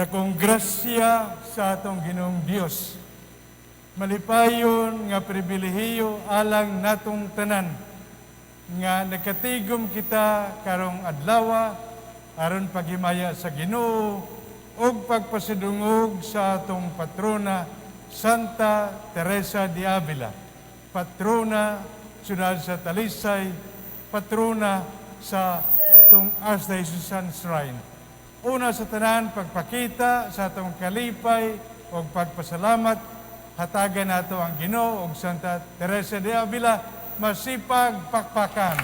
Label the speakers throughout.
Speaker 1: Dakong grasya sa atong Ginoong Dios. Malipayon nga pribilehiyo alang natong tanan nga nakatigom kita karong adlaw aron paghimaya sa Ginoo ug pagpasidungog sa atong patrona, Santa Teresa de Avila, patrona syudad sa Talisay, patrona sa atong Archdiocesan Shrine. Una sa tanan, pagpakita sa atong kalipay ug pagpasalamat, hatagan nato ang Ginoo ug Santa Teresa de Avila, masipag pakpakan.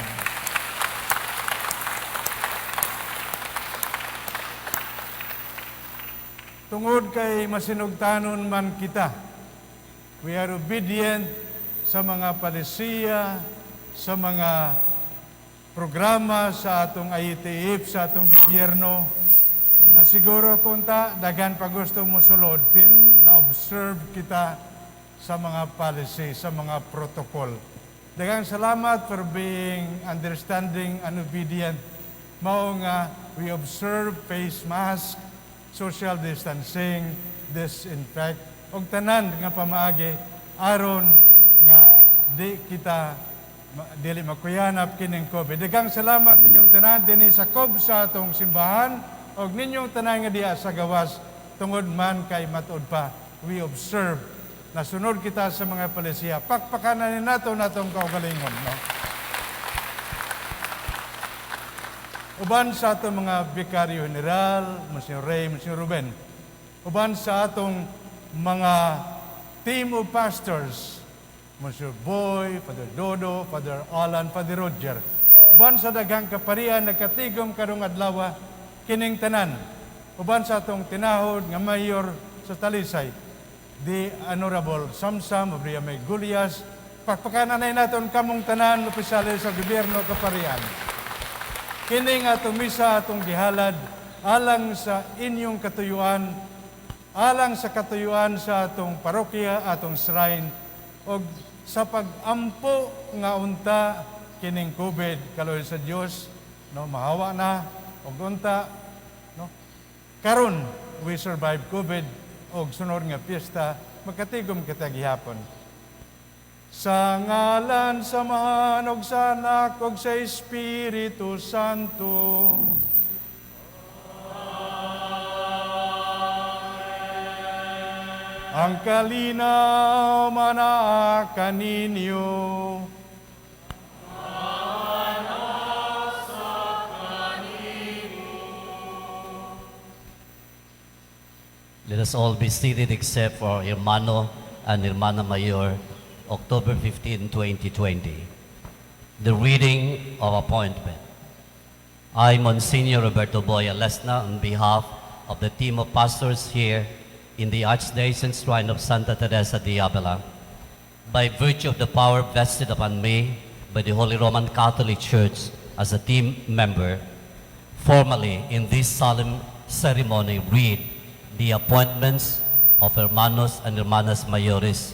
Speaker 1: Tungod kay masinugtanon man kita, we are obedient sa mga palisiya, sa mga programa sa atong IATF, sa atong gobyerno, na siguro kunta, daghan pa gusto mo sulod, pero na-observe kita sa mga policy, sa mga protocol. Daghang salamat for being understanding and obedient. Mao nga we observe face mask, social distancing, disinfect, og tanan nga pamaagi aron nga di kita dili makuyanap kining COVID. Daghang salamat ninyong tanan dinhi sa kob sa atong simbahan og ninyong tanan nga diha sa gawas, tungod man kay matuod pa we observe, nasunod kita sa mga palisiya. Pakpakanan ni nato natong kaugalingon, no? Uban sa atong mga Vicario General, Monsignor Ray, Monsignor Ruben, uban sa atong mga team of pastors, Monsignor Boy, Father Dodo, Father Alan, Father Roger, uban sa daghang kaparian nagkatigom karong adlaw kining tanan, uban sa atong tinahod nga mayor sa Talisay, the Honorable Samsam Obriame Gullas, pakpakananay naton kamong tanan, opisyales sa gobyerno kaparian. Kining atong misa atong gihalad alang sa inyong katuyuan, alang sa katuyuan sa atong parokya, atong shrine, og sa pag-ampo nga unta kining COVID, kaloy sa Dios, no, mahawa na og unta, no, karon we survive COVID og sunod nga piyesta magkatigom kita gihapon. Sa ngalan sa Amahan ug sa Anak ug sa Espiritu Santo. Ang kalinaw manaa kaninyo.
Speaker 2: Let us all be seated except for Hermano and Hermana Mayor, October 15, 2020. The reading of appointment. I, Monsignor Roberto Boy Alesna, on behalf of the team of pastors here in the Archdiocesan Shrine of Santa Teresa de Avila, by virtue of the power vested upon me by the Holy Roman Catholic Church as a team member, formally in this solemn ceremony read the appointments of Hermanos and Hermanas Mayores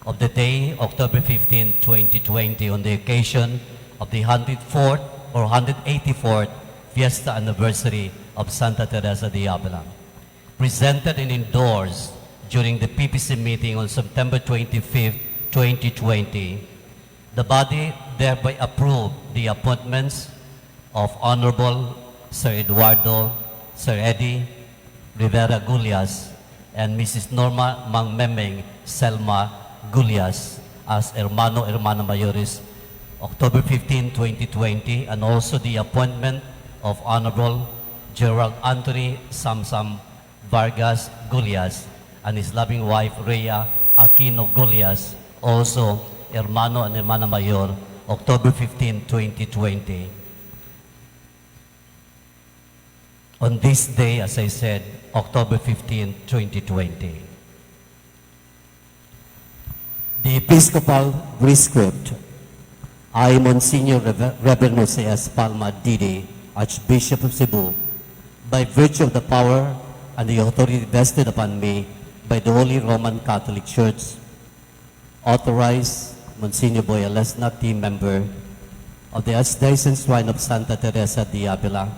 Speaker 2: of the day, October 15, 2020, on the occasion of the 104th or 184th Fiesta Anniversary of Santa Teresa de Avila, presented and endorsed during the PPC meeting on September 25, 2020. The body thereby approved the appointments of Honorable Sir Eduardo, Sir Eddie Rivera Gullas, and Mrs. Norma Mangmemeng Selma Gullas as Hermano Hermana Mayores, October 15, 2020, and also the appointment of Honorable Gerald Anthony Samsam Vargas Gullas and his loving wife Rhea Aquino Gullas, also Hermano and Hermana Mayor, October 15, 2020. On this day, as I said, October 15, 2020. The Episcopal Rescript. I, Monsignor Reverend Jose S. Palma, D.D., Archbishop of Cebu, by virtue of the power and the authority vested upon me by the Holy Roman Catholic Church, authorize Monsignor Boy Alesna, team member of the Archdiocesan Shrine of Santa Teresa de Avila,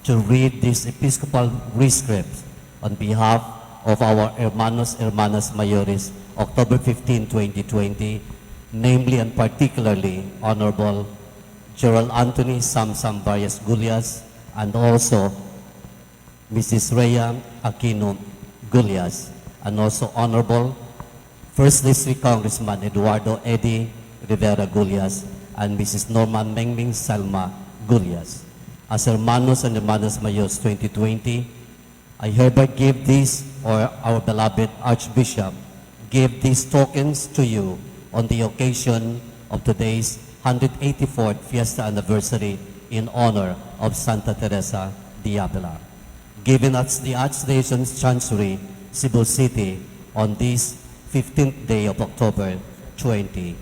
Speaker 2: to read this Episcopal Rescript On behalf of our Hermanos, Hermanas Mayores, October 15, 2020, namely and particularly Honorable Gerald Anthony Samsam Varias Gulyas and also Mrs. Rhea Aquino Gulyas, and also Honorable First District Congressman Eduardo Eddie Rivera Gullas and Mrs. Norma Mengming Salma Gullas. As Hermanos and Hermanas Mayores 2020, I hereby give this, or our beloved Archbishop, give these tokens to you on the occasion of today's 184th Fiesta Anniversary in honor of Santa Teresa de Avila, given at the Archdiocesan Chancery, Cebu City, on this 15th day of October 2020.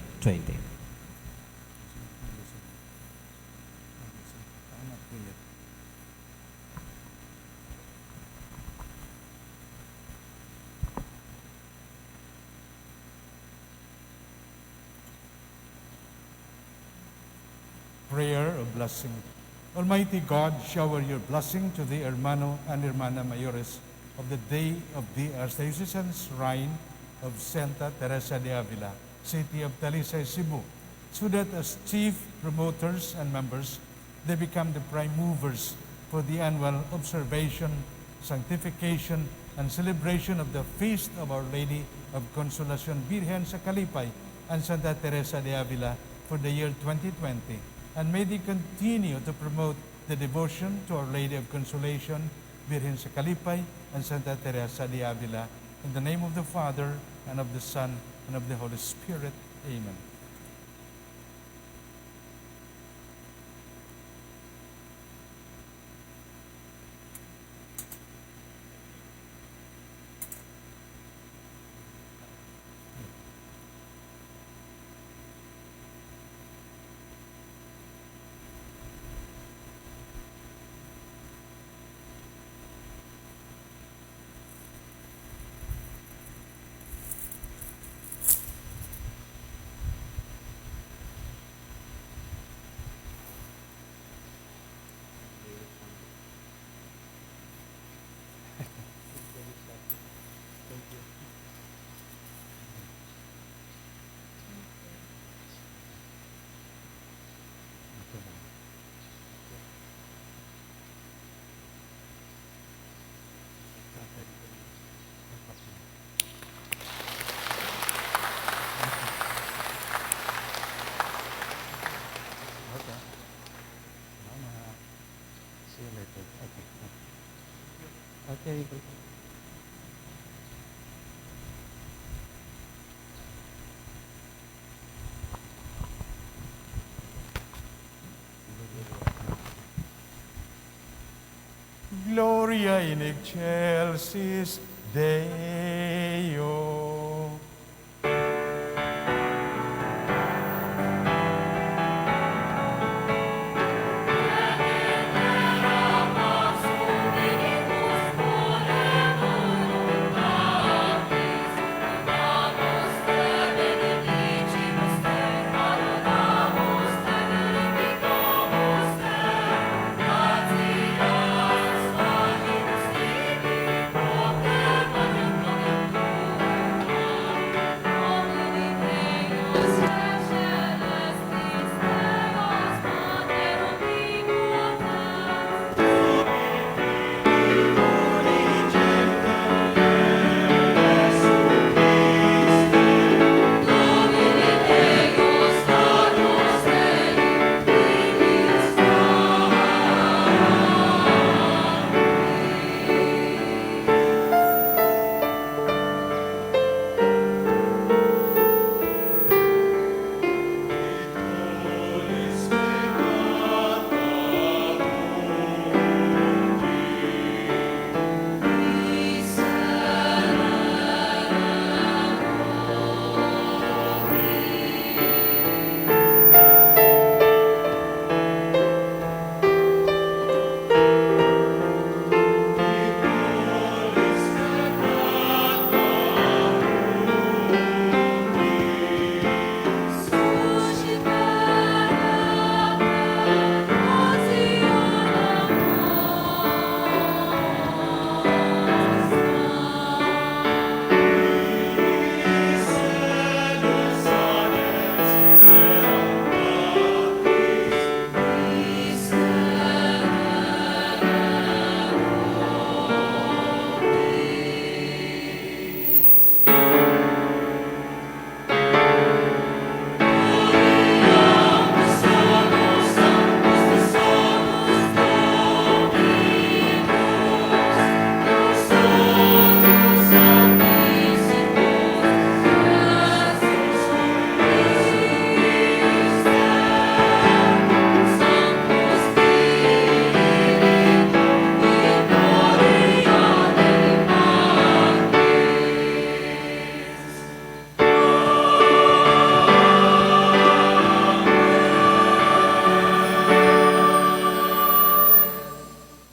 Speaker 1: Prayer of blessing. Almighty God, shower your blessing to the Hermano and Hermana Mayores of the day of the Archdiocesan Shrine of Santa Teresa de Avila, City of Talisay, Cebu, so that as chief promoters and members, they become the prime movers for the annual observation, sanctification, and celebration of the Feast of Our Lady of Consolacion Birhen sa Kalipay and Santa Teresa de Avila for the year 2020. And may they continue to promote the devotion to Our Lady of Consolation, Birhen sa Kalipay, and Santa Teresa de Avila. In the name of the Father, and of the Son, and of the Holy Spirit. Amen. Okay. Salamat. See you later. Okay. Okay. Gloria in excelsis Deo.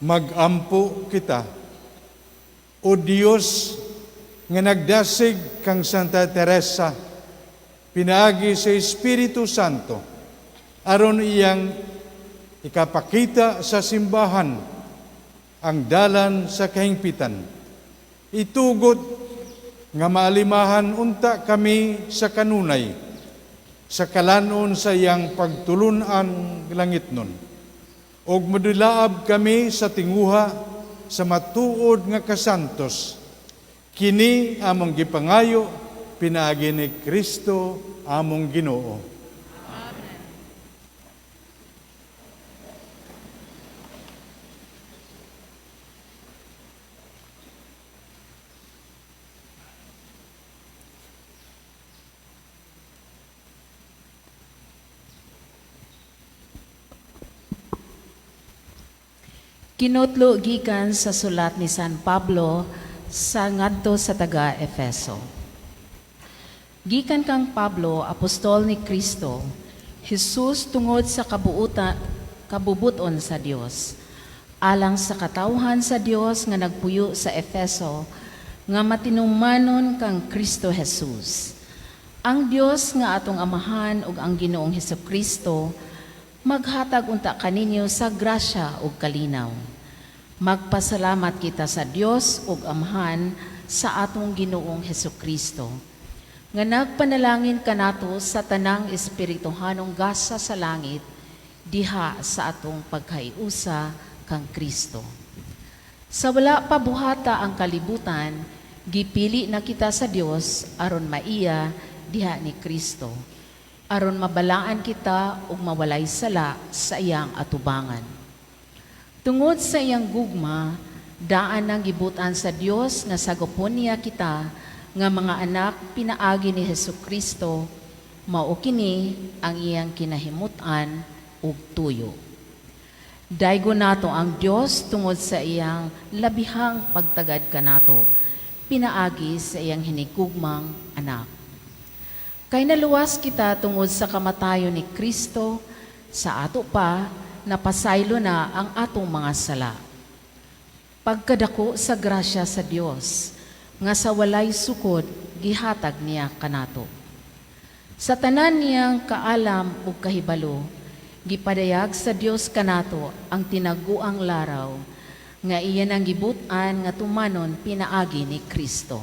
Speaker 1: Magampo kita. O Dios, nga nagdasig kang Santa Teresa, pinaagi sa Espiritu Santo, aron iyang ikapakita sa simbahan ang dalan sa kahingpitan. Itugot nga maalimahan unta kami sa kanunay, sa kalanon sa iyang pagtulunan langitnon. Og madilaab kami sa tinguha sa matuod nga kasantos. Kini among gipangayo, pinaagi ni Kristo among Ginoo.
Speaker 3: Amen. Kinutlo gikan sa sulat ni San Pablo sa ngadto sa taga Efeso. Gikan kang Pablo, apostol ni Kristo Jesus tungod sa kabubuton sa Dios, alang sa katawhan sa Dios nga nagpuyo sa Efeso, nga matinumanon kang Kristo Jesus. Ang Dios nga atong Amahan ug ang Ginoong Hesukristo maghatag unta kaninyo sa grasya ug kalinaw. Magpasalamat kita sa Dios ug Amahan sa atong Ginoong Hesukristo, nga nagpanalangin kanato sa tanang espirituhanong gasa sa langit diha sa atong pagkahiusa kang Kristo. Sa wala pa buhata ang kalibutan, gipili na kita sa Dios aron maiya diha ni Kristo, aron mabalaan kita ug mawalay sala sa iyang atubangan. Tungod sa iyang gugma, daan nang gibutan sa Dios nga sagupon niya kita nga mga anak pinaagi ni Hesukristo, mao kini ang iyang kinahimutan ug tuyo. Daygo nato ang Dios tungod sa iyang labihang pagtagad kanato, pinaagi sa iyang hinigugmang anak. Kay naluwas kita tungod sa kamatayon ni Kristo, sa ato pa napasaylo na ang atong mga sala. Pagkadako sa grasya sa Dios, nga sa walay sukod gihatag niya kanato. Sa tanan niyang kaalam ug kahibalo, gipadayag sa Dios kanato ang tinaguang laraw nga iya nang gibut-an nga tumanon pinaagi ni Kristo.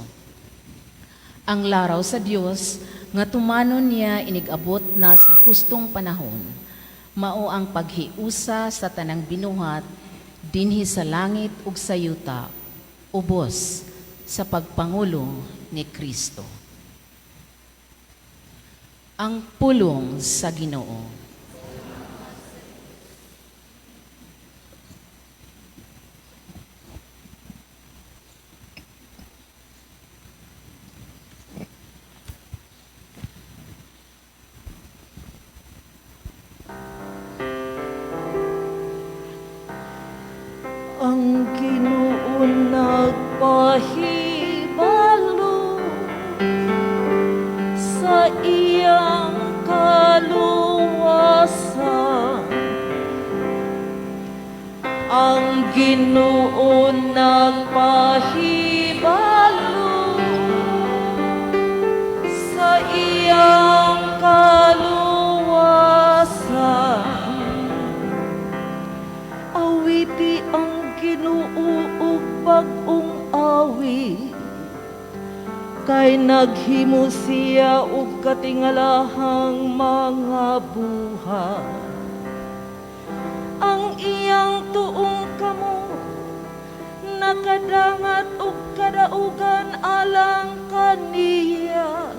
Speaker 3: Ang laraw sa Dios nga tumanon niya inigabot na sa hustong panahon, mao ang paghiusa sa tanang binuhat dinhi sa langit ug sa yuta, ubos sa pagpangulo ni Kristo. Ang pulong sa Ginoo.
Speaker 4: Ang Ginoo nagpahibalo sa iyang kaluwasan. Ang Ginoo nagpahibalo sa iyang kaluwasan. Awiti ang Ginoo og bag-ong awit, kay naghimo siya og katingalahang mga buhat. Ang iyang tuong kamot nakadangat og kadaugan alang kaniya.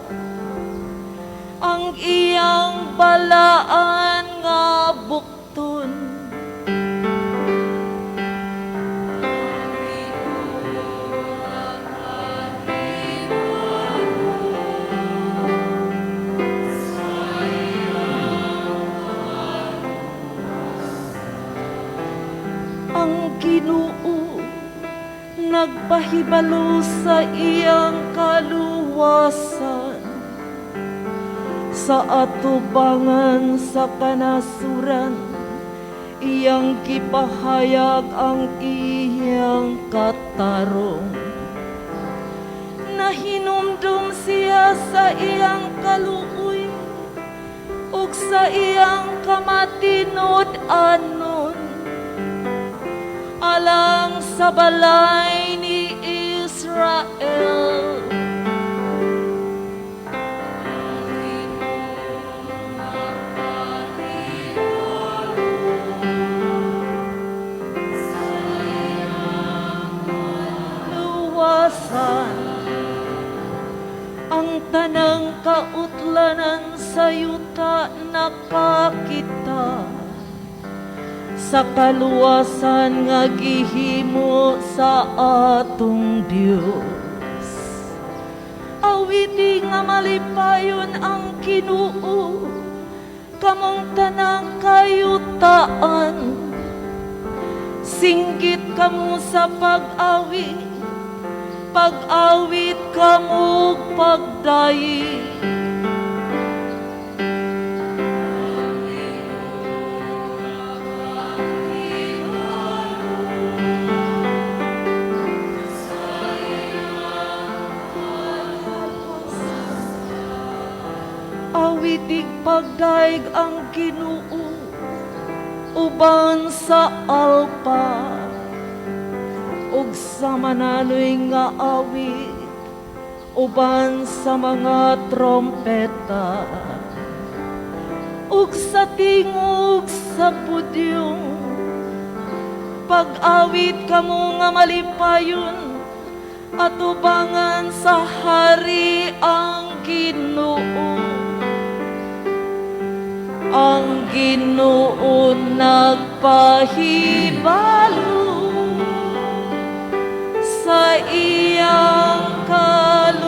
Speaker 4: Ang iyang balaan nga bukton ang Ginoo nagpahibalo sa iyang kaluwasan sa atubangan sa kanasuran. Iyang gipahayag ang iyang katarong. Nahinumdum siya sa iyang kaluoy ug sa iyang kamatinud-anon alang sa balay ni Israel. Luwasan ang tanang kautlanan sa yuta, nakakita sa kaluwasan nga gihimo sa atong Dios. Awiti nga malipayon ang Ginoo, kamong tanang kayutaan. Singgit kamo sa pag-awit, pag-awit kamo pagdayi. Awitig pagdaig ang Ginoo uban sa alpa ug sa mananoy nga awit uban sa mga trompeta ug sa tingog sa budyong. Pag-awit kamo nga malipayon, atubangan sa hari ang Ginoo. Ang Ginoo nagpahibalo sa iyang kaluwasan.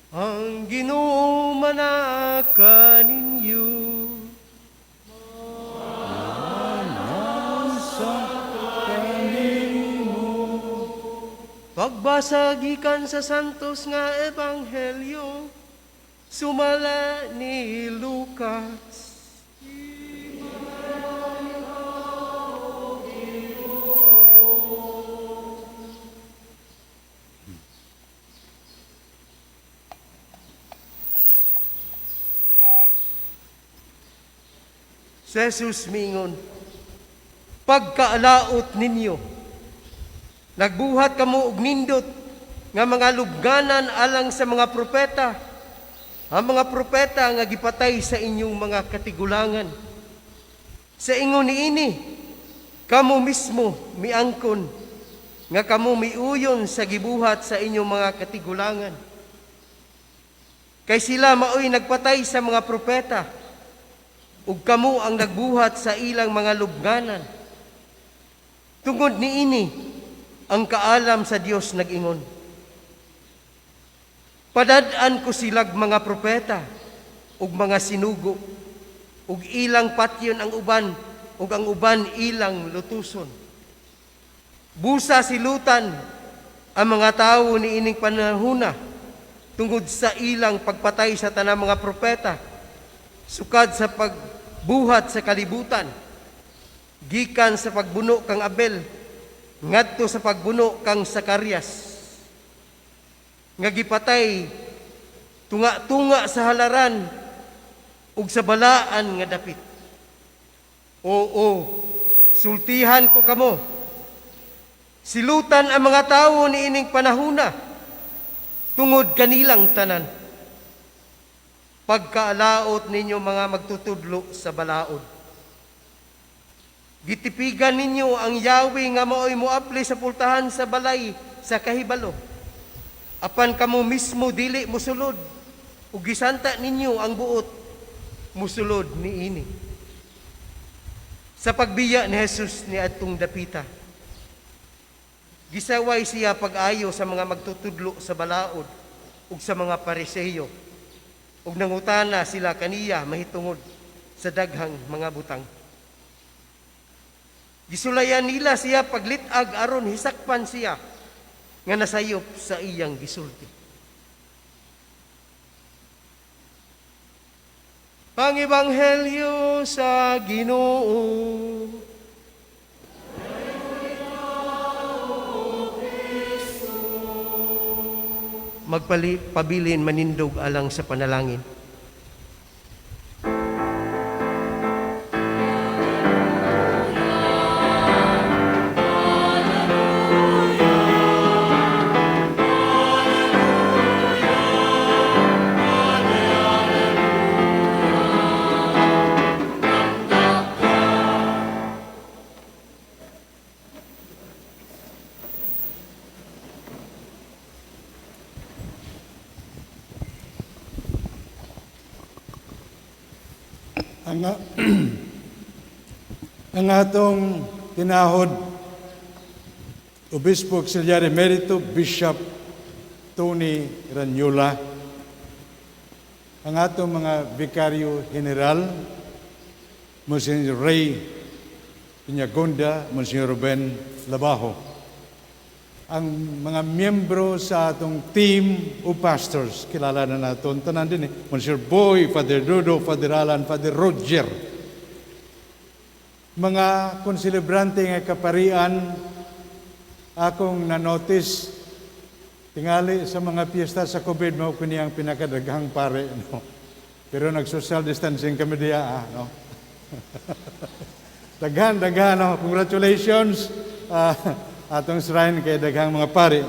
Speaker 5: Ang Ginoo manaa kaninyo.
Speaker 1: Sa kanimo.
Speaker 5: Pagbasa gikan sa Santos nga Ebanghelyo sumala ni Lucas. Si Jesus mingon, "Pagkaalaot ninyo, nagbuhat kamo og nindot nga mga lubnganan alang sa mga propeta, ang mga propeta nga gipatay sa inyong mga katigulangan. Sa ingon niini, kamo mismo miangkon nga kamo miuyon sa gibuhat sa inyong mga katigulangan. Kay sila maoy nagpatay sa mga propeta, ug kamo ang nagbuhat sa ilang mga lubnganan. Tungod niini, ang kaalam sa Dios nag-ingon, Padad-an ko silag mga propeta ug mga sinugo, ug ilang patyon ang uban ug ang uban ilang lutuson. Busa silutan ang mga tawo niining panahuna tungod sa ilang pagpatay sa tanang mga propeta Sukad sa pagbuhat sa kalibutan, gikan sa pagbuno kang Abel, ngadto sa pagbuno kang Sakarias, nga gipatay tunga-tunga sa halaran ug sa balaan nga dapit. Oo, sultihan ko kamo, silutan ang mga tawo niining panahuna tungod kanilang tanan. Pagkaalaot ninyo mga magtutudlo sa balaod. Gitipigan ninyo ang yawi nga maoy moapli sa pultahan sa balay sa kahibalo. Apan kamo mismo dili mosulod ug gisanta ninyo ang buot mosulod niini. Sa pagbiya ni Jesus ni adtong dapita, gisaway siya pag-ayo sa mga magtutudlo sa balaod ug sa mga Pariseyo, ug nangutana sila kaniya mahitungod sa daghang mga butang. Gisulayan nila siya paglit-ag aron hisakpan siya nga nasayop sa iyang gisulti. Pang-ebanghelyo sa Ginoo. Magpabilin manindog alang sa panalangin.
Speaker 1: Ang atong tinahod, Obispo Auxiliar Emerito, Bishop Tony Rañola, ang atong mga Vicario General, Monsignor Ray Piñagonda, Monsignor Ruben Labajo, ang mga miyembro sa atong team o pastors, kilala na naton tanan din Monsignor Boy, Father Dodo, Father Alan, Father Roger, mga konselebrante nga kaparian, akong nanotice tingali sa mga piyesta sa COVID mao kini ang pinakadaghang pare, no? Pero nag-social distancing kami diya, no? Daghan, daghan, no? Congratulations, atong shrine kay daghang mga pare.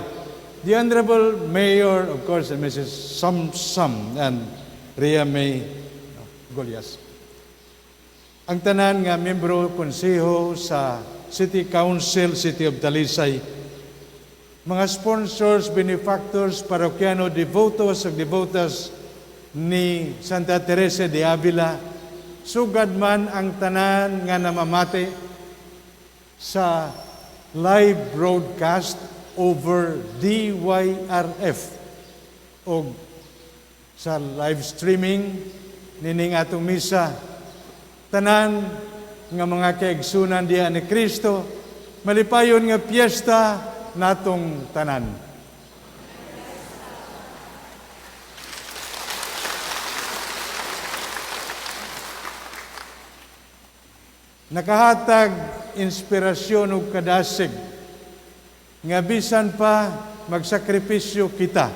Speaker 1: The Honorable Mayor, of course, and Mrs. Sam Sam and Ria May Golias. Ang tanan nga miyembro konseho sa City Council, City of Talisay, mga sponsors, benefactors, parokyano, devotos ug devotas ni Santa Teresa de Avila, sugad man ang tanan nga namamati sa live broadcast over DYRF o sa live streaming nining atong misa. Tanan nga mga kaigsunan diha ni Kristo, malipayon nga piyesta natong tanan. Nakahatag inspirasyon ug kadasig nga bisan pa magsakripisyo kita.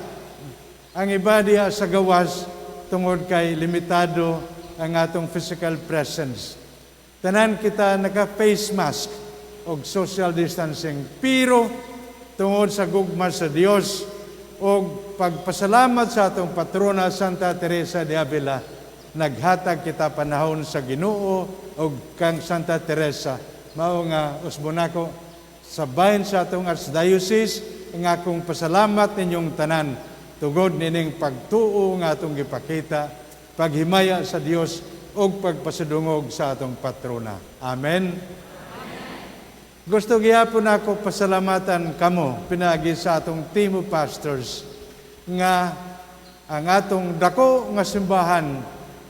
Speaker 1: Ang iba diha sa gawas tungod kay limitado ang atong physical presence. Tanan kita naka-face mask og social distancing, pero tungod sa gugma sa Dios og pagpasalamat sa atong patrona Santa Teresa de Avila, naghatag kita panahon sa Ginoo og kang Santa Teresa. Mao nga usbon nako sa bahin sa atong Archdiocese ang akong pasalamat ninyong tanan tungod nining pagtuo nga atong gipakita, paghimaya sa Dios og pagpasadungog sa atong patrona. Amen. Gusto gihapon ako pasalamatan kamo pinaagi sa atong team of pastors nga ang atong dako nga simbahan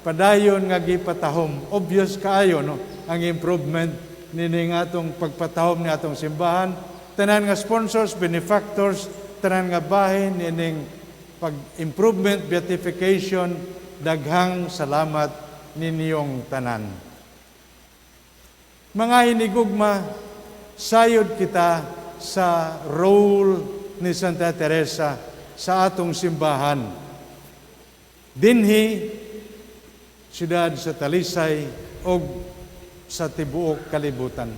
Speaker 1: padayon nga gipatahom. Obvious kaayo, no, ang improvement nining atong pagpatahom ni atong simbahan. Tanan nga sponsors, benefactors, tanan nga bahin nining pag-improvement, beatification, daghang salamat ninyong tanan. Mga hinigugma, sayod kita sa role ni Santa Teresa sa atong simbahan. Dinhi, siyudad sa Talisay o sa tibuok kalibutan.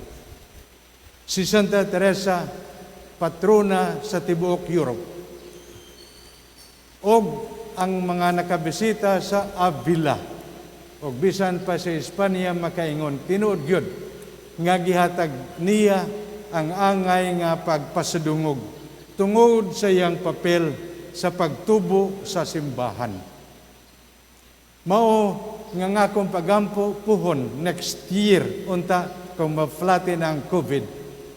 Speaker 1: Si Santa Teresa, patrona sa tibuok Europe. Og ang mga nakabisita sa Avila og bisan pa sa Espanya makaingon, tinuod gyud nga gihatag niya ang angay nga pagpasadungog tungod sa iyang papel sa pagtubo sa simbahan. Mao nga nga akong pagampo puhon next year unta kung ma-flatten ang COVID,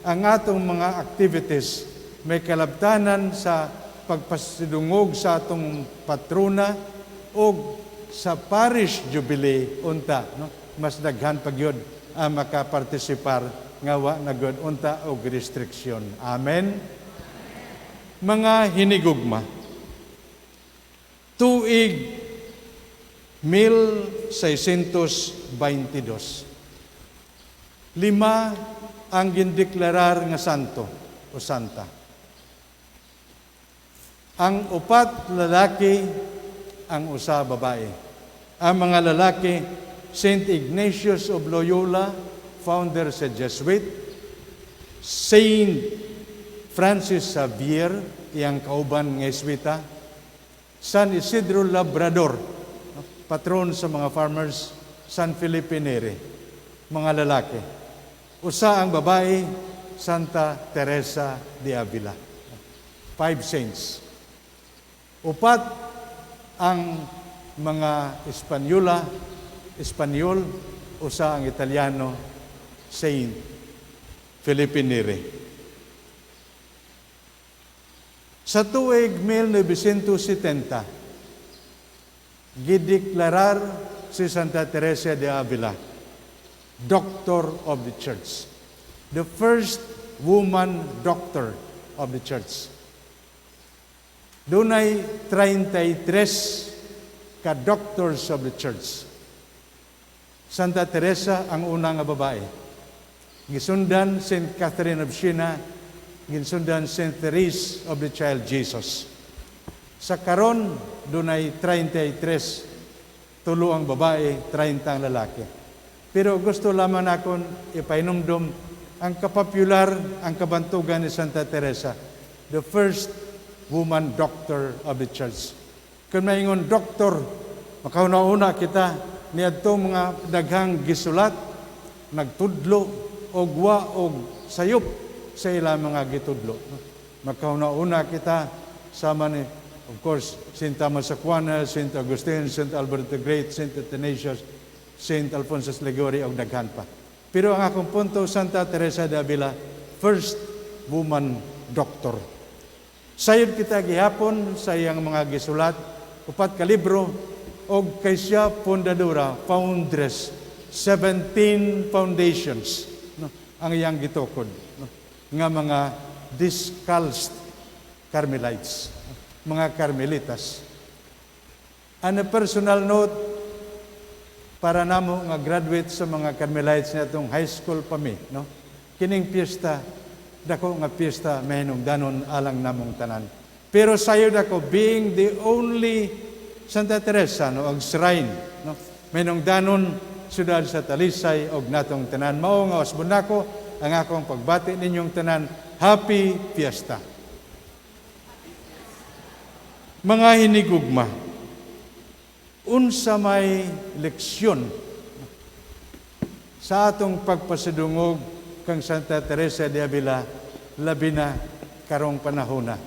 Speaker 1: ang atong mga activities may kalabtanan sa pagpasidungog sa atong patrona o sa parish jubilee unta, no, mas daghan pa gyud ang makapartisipar nga wa na gyud unta og restriksyon. Amen. Mga hinigugma, tuig 1622, lima ang gindeklarar nga santo o santa. Ang upat lalaki, ang usa babae. Ang mga lalaki, Saint Ignatius of Loyola, founder sa Jesuit, Saint Francis Xavier, iyang kauban nga Jesuita, San Isidro Labrador, patron sa mga farmers, San Felipe Neri, mga lalaki. Usa ang babae, Santa Teresa de Avila. Five saints. Upat ang mga Espanyola, Espanyol, usa ang Italiano, Saint Felipe Neri. Sa tuig 1970, gideklarar si Santa Teresa de Avila, Doctor of the Church. The first woman doctor of the Church. Dunay 33 ka doctors of the Church. Santa Teresa ang una nga babae. Gisundan Saint Catherine of Siena, gisundan Saint Therese of the Child Jesus. Sa karon dunay 33, 3 ang babae, 30 ang lalaki. Pero gusto lamang nakon ipahinumdom ang kapopular, ang kabantugan ni Santa Teresa, the first woman doctor of the Church. Kung maingon doktor, makauna-una kita niadto mga daghang gisulat, nagtudlo og wa og sayop sa ilang mga gitudlo. Makauna-una kita sama ni, of course, Saint Thomas Aquinas, Saint Augustine, Saint Albert the Great, Saint Athanasius, Saint Alphonsus Liguori og daghan pa. Pero ang akong punto, Santa Teresa de Avila, first woman doctor. Sayod kita gihapon sa iyang mga gisulat, 4 ka libro, og kay siya fundadora, foundress, 17 foundations, no, ang iyang gitukod, no, nga mga discalced Carmelites, mga Carmelitas. On a personal note, para namo nga graduate sa mga Carmelites na itong high school pa mi, no? Kining piyesta, dako nga piyesta mahinungdanon alang namong tanan. Pero sayod ako, being the only Santa Teresa, no, ang shrine, no, mahinungdanon siyudad sa Talisay og natong tanan. Mao nga usbon nako ang akong pagbati ninyong tanan. Happy Fiesta. Mga hinigugma, unsa may leksyon sa atong pagpasidungog kang Santa Teresa de Avila, labi na karong panahona?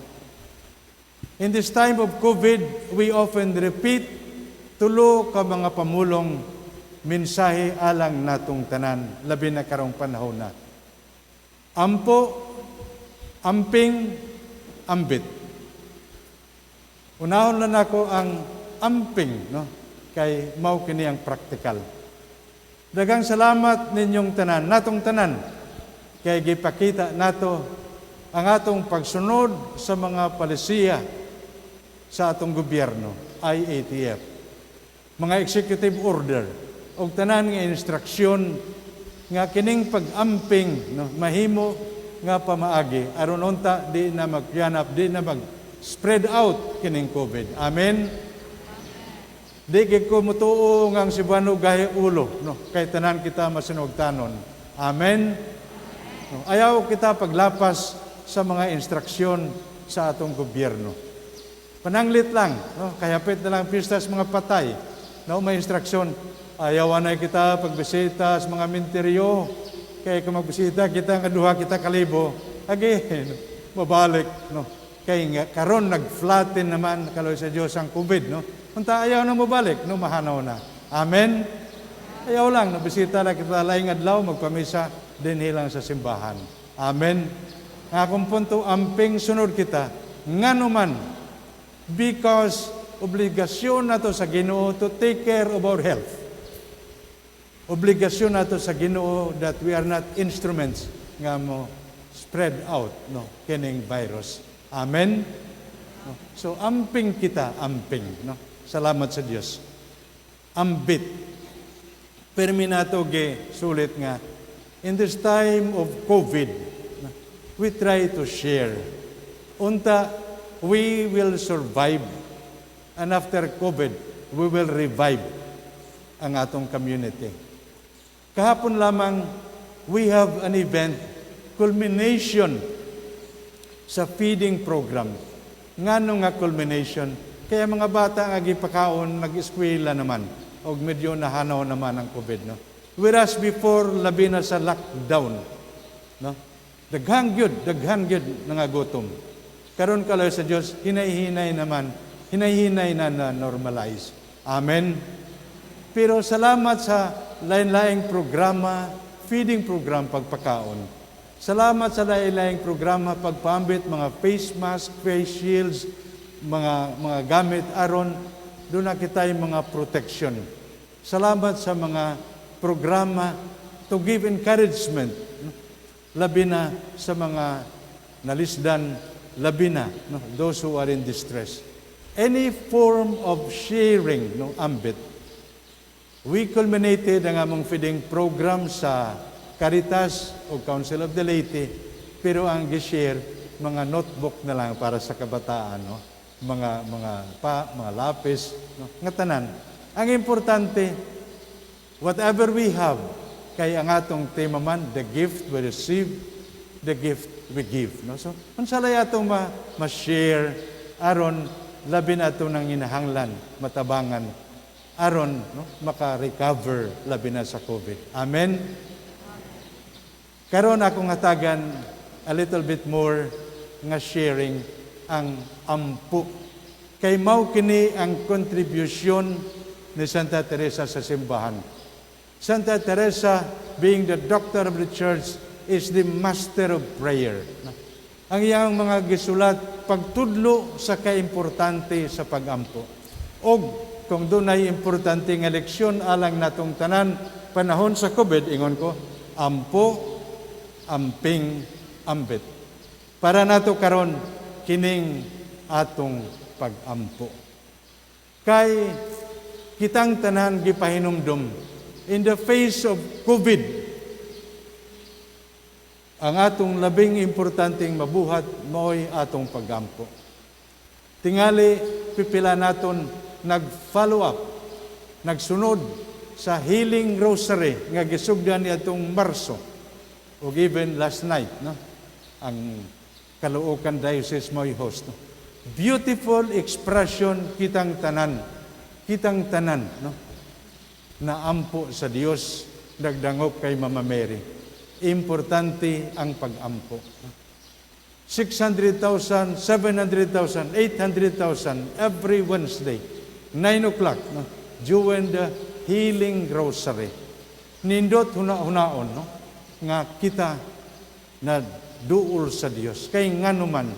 Speaker 1: In this time of COVID, we often repeat tulo ka mga pamulong mensahe alang natong tanan, labi na karong panahona. Ampo, amping, ambit. Unahon lang nako ang amping, no? Kay mao kini ang praktikal. Daghang salamat ninyong tanan, natong tanan, kay gipakita nato ang atong pagsunod sa mga palisiya sa atong gobyerno, IATF. Mga executive order. Og tanan nga instruksyon nga kining pag-amping, no, mahimo nga pamaagi aron unta di na magyanap, di na mag spread out kining COVID. Amen. Di gid ko mutuo nga ang Cebuano gahi ulo, no, kay tanan kita masinugtanon. Amen. No, ayaw kita paglapas sa mga instruksyon sa atong gobyerno. Pananglit lang, no, kayapit na lang pista sa mga patay. No, may instruksyon, ayaw na kita pagbisita sa mga minteryo. Kay kung magbisita kita nga duha kita kalibo, again, mabalik, no. Kay nga karon nag-flatten naman kaloy sa Dios ang COVID, no. Unta ayaw na mobalik, no, mahanaw na. Amen. Ayaw lang, no, bisita lang kita laing adlaw, magpamisa dinhi lang sa simbahan. Amen. Ang akong punto, amping, sunod kita ngano man, because obligasyon nato sa Ginoo to take care of our health. Obligasyon nato sa Ginoo that we are not instruments nga mo spread out, no, kining virus. Amen. No? So amping kita, amping, no. Salamat sa Dios. Ambit. Permi nato ge sulit nga in this time of COVID, no, we try to share. Unta we will survive, and after COVID we will revive ang atong community. Kahapon lamang, we have an event, culmination sa feeding program. Ngano nga culmination? Kaya mga bata nga gipakaon, nag-eskwela naman og medyo nahanaw naman ang COVID, no. Whereas before, labi na sa lockdown, no. Daghan gyud, daghan gyud nangagutom. Karon, kaloy sa Dios, hinay-hinay naman, hinay-hinay na na normalize. Amen. Pero salamat sa lain-laing programa, feeding program, pagpakaon. Salamat sa lain-laing programa, pagpaambit mga face mask, face shields, mga gamit aron duna kitay mga protection. Salamat sa mga programa to give encouragement, no? Labi na sa mga nalisdan, labi na, no, those who are in distress. Any form of sharing, no, ambit. We culminated ang among feeding program sa Caritas o Council of the Laity, pero ang gi-share mga notebook na lang para sa kabataan, no? Mga pa, mga lapis, no? Nga tanan. Ang importante, whatever we have, kay ang atong tema man, the gift we receive, the gift we give, no? So, unsa lay atong ma-share aron labi na atong nanginahanglan, matabangan aron, no, maka-recover labi na sa COVID. Amen. Karon akong hatagan a little bit more nga sharing ang ampo. Kay mao kini ang contribution ni Santa Teresa sa simbahan. Santa Teresa, being the doctor of the church, is the master of prayer. Ang iyang mga gisulat, pagtudlo sa kaimportante sa pagampo. Og kung dunay importante nga leksyon alang natong tanan panahon sa COVID, ingon ko, ampo, amping, ambit. Para nato karon kining atong pagampo. Kay kitang tanan gipahinumdum in the face of COVID, ang atong labing importanteng mabuhat mao'y atong pagampo. Tingali pipila naton nag-follow up, nagsunod sa Healing Rosary nga gisugdan niadtong Marso ug even last night, no, ang Caloocan Diocese mo'y host, no. Beautiful expression, kitang tanan, no, naampo sa Dios, nagdangop kay Mama Mary. Importante ang pagampo. 600,000, 700,000, 800,000 every Wednesday, 9 o'clock, no, during the Healing Rosary. Nindot huna-hunaon, no, nga kita na duol sa Dios. Kay nganuman,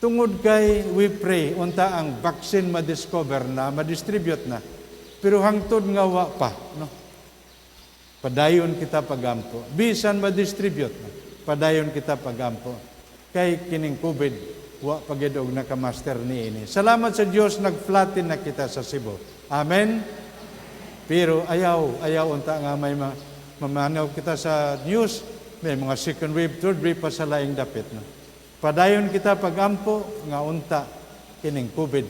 Speaker 1: tungod kay we pray unta ang vaccine ma-discover na, ma-distribute na. Pero hangtod nga wa pa, no? Padayon kita pagampo. Bisan ma-distribute na, padayon kita pagampo. Kay kining COVID, wa pa gyud og nakamaster niini. Salamat sa Dios, nag-flatten na kita sa Cebu. Amen. Pero ayaw, ayaw unta nga may mamanaw kita sa news, may mga second wave, third wave pa sa laing dapit. No? Padayon kita pagampo nga unta kining COVID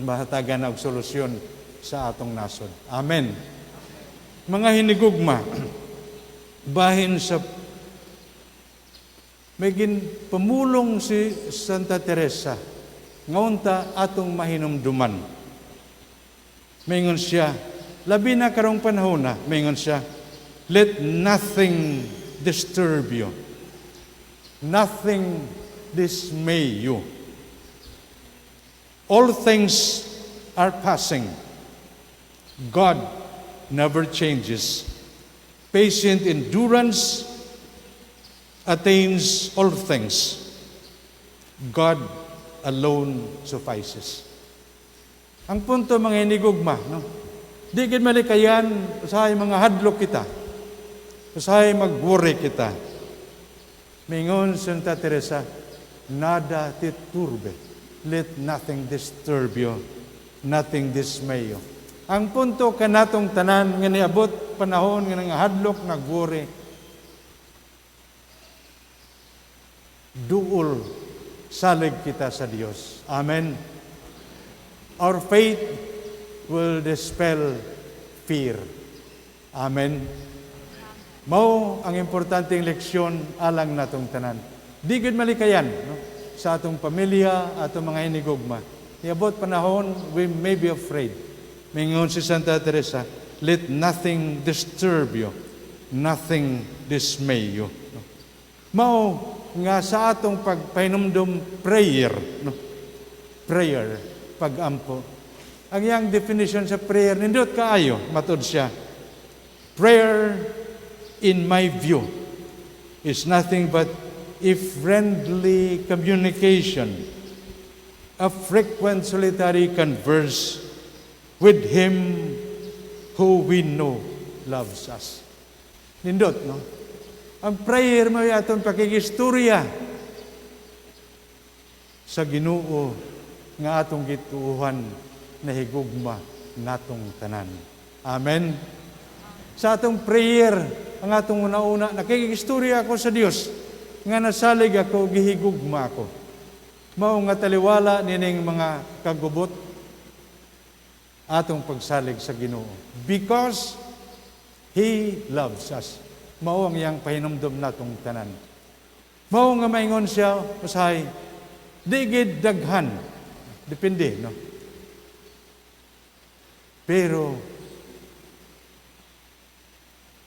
Speaker 1: mahatagan og solusyon sa atong nasod. Amen. Mga hinigugma, bahin sa may pamulong si Santa Teresa nga unta atong mahinumduman. Maingon siya, labi na karong panahon na, maingon siya, "Let nothing disturb you. Nothing dismay you. All things are passing. God never changes. Patient endurance attains all things. God alone suffices." Ang punto, mga hinigugma, no? Di gid malikayan, usahay mga hadlok kita. Usahay mag-worry kita. Mingon Santa Teresa, "Nada te turbe." Let nothing disturb you, nothing dismay you. Ang punto, kanatong tanan nga niabot panahon nga nangahadlok, nagworry, duol, salig kita sa Dios. Amen. Our faith will dispel fear. Amen. Mao ang importanteng leksyon alang natong tanan. Di gid malikayan, no? Sa atong pamilya, atong mga hinigugma. Niabot panahon, we may be afraid. Mingon si Santa Teresa, "Let nothing disturb you, nothing dismay you." No? Mao nga sa atong pagpahinumdum prayer, no? Prayer, pagampo. Ang iyang definition sa prayer, nindot kaayo, matud siya. "Prayer, in my view, is nothing but a friendly communication, a frequent solitary converse with Him who we know loves us." Nindot, no? Ang prayer mo atong pakigistorya sa Ginoo nga atong gituohan na higugma natong tanan. Amen. Sa atong prayer, ang atong una-una, nakikigistorya ako sa Dios nga nasalig ako, gihigugma ako. Mao nga taliwala nining mga kagubot, atong pagsalig sa Ginoo. Because He loves us. Mao ang iyang pahinumdom natong tanan. Mao nga maingon siya, usahay, di gid daghan. Depende, no? Pero,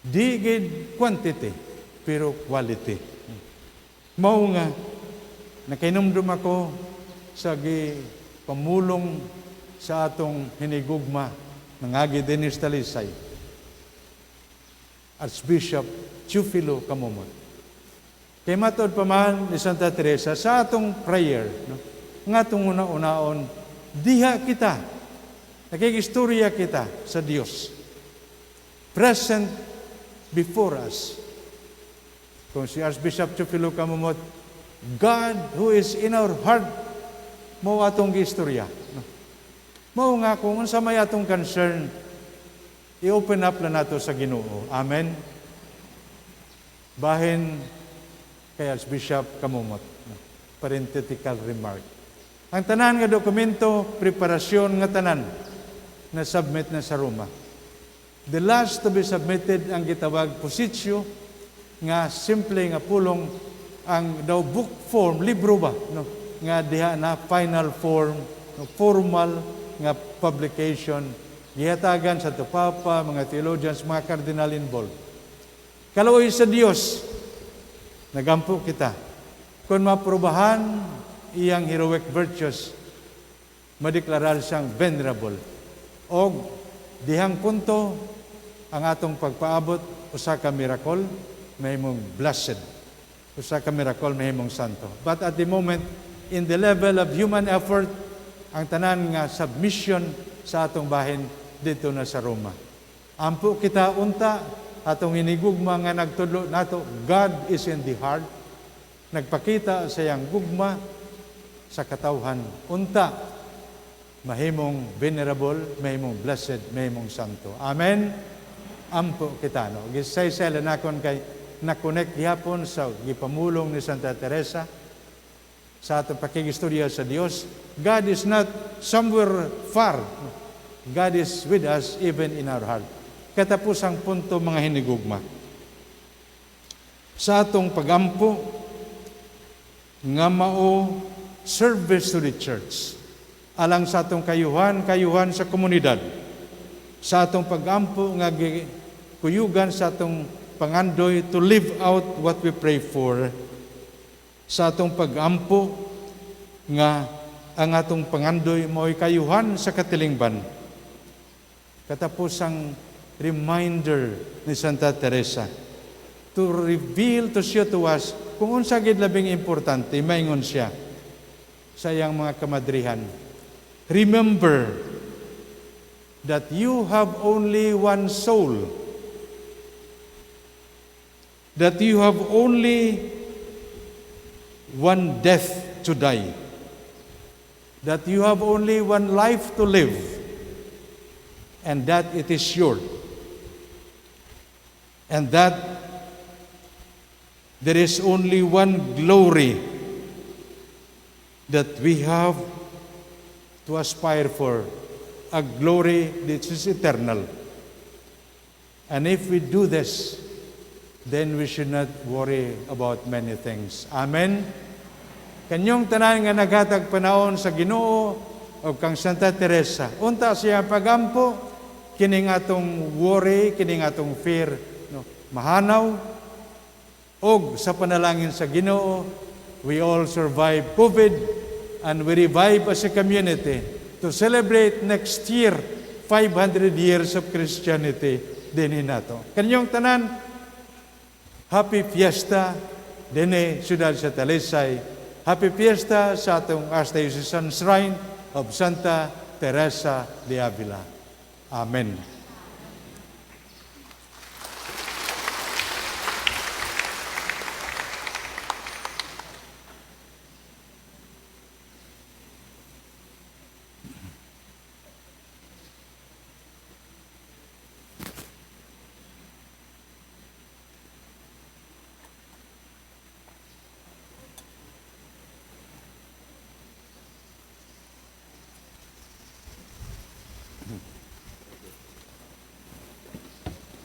Speaker 1: di gid quantity, pero quality. Mao nga, nakainumdum ako sa gi pamulong sa atong hinigugma nangagi dinhi sa Talisay, Archbishop Teofilo Camomot. Kay matod pa man ni Santa Teresa sa atong prayer, no? Nga atong una-unaon, diha kita, nakigistorya kita sa Dios. Present before us. Kung si Archbishop Teofilo Camomot, God who is in our heart, mao atong gistorya. No? Mao nga kung unsa may atong concern, i-open up lang nato sa Ginoo. Amen. Bahin kay Archbishop Camomot. No? Parenthetical remark. Ang tanan nga dokumento, preparasyon nga tanan, na submit na sa Roma. The last to be submitted ang gitawag positio, nga simple nga pulong ang daw book form, libro ba, no? Nga diha na final form, no, formal nga publication gihatagan sa Papa, mga theologians, mga cardinal involved. Kaluoy sa Dios, nagampo kita. Kung maprobahan iyang heroic virtues, madeklarar siyang venerable. Og dihang punto ang atong pagpaabot, usa ka miracle mahimong blessed. Usa ka miracle mahimong santo. But at the moment, in the level of human effort, ang tanan nga submission sa atong bahin dito na sa Roma. Ampo kita unta atong inigugma nga nagtudlo nato, God is in the heart. Nagpakita sa iyang gugma sa katawhan. Unta, Mahimong venerable, mahimong blessed, mahimong santo. Amen. Ampo kita, no. Gisaysay lang nakon kay na-connect gihapon sa gipamulong ni Santa Teresa sa atong pakigistorya sa Dios. God is not somewhere far. God is with us even in our heart. Katapusang punto, mga hinigugma. Sa atong pagampo nga mao service to the church, alang sa atong kayuhan, kayuhan sa komunidad. Sa atong pagampo nga kuyugan sa atong pangandoy to live out what we pray for. Sa atong pagampo nga ang atong pangandoy mao'y kayuhan sa katilingban. Katapusang reminder ni Santa Teresa to reveal, to show to us kung unsa gid labing importante, maingon siya sa iyang mga kamadrihan. Remember that you have only one soul, that you have only one death to die, that you have only one life to live, and that it is short, and that there is only one glory that we have to aspire for, a glory that is eternal. And if we do this, then we should not worry about many things. Amen? Kanyong tanan nga naghatag panahon sa Ginoo o kang Santa Teresa, unta siya pagampo, kining atong worry, kining atong fear, no, mahanaw, og sa panalangin sa Ginoo, we all survive COVID and we revive as a community to celebrate next year 500 years of Christianity dinhi nato. Kanyong tanan, happy fiesta dinhi siyudad sa Talisay. Happy fiesta sa atong Archdiocesan Shrine of Santa Teresa de Avila. Amen.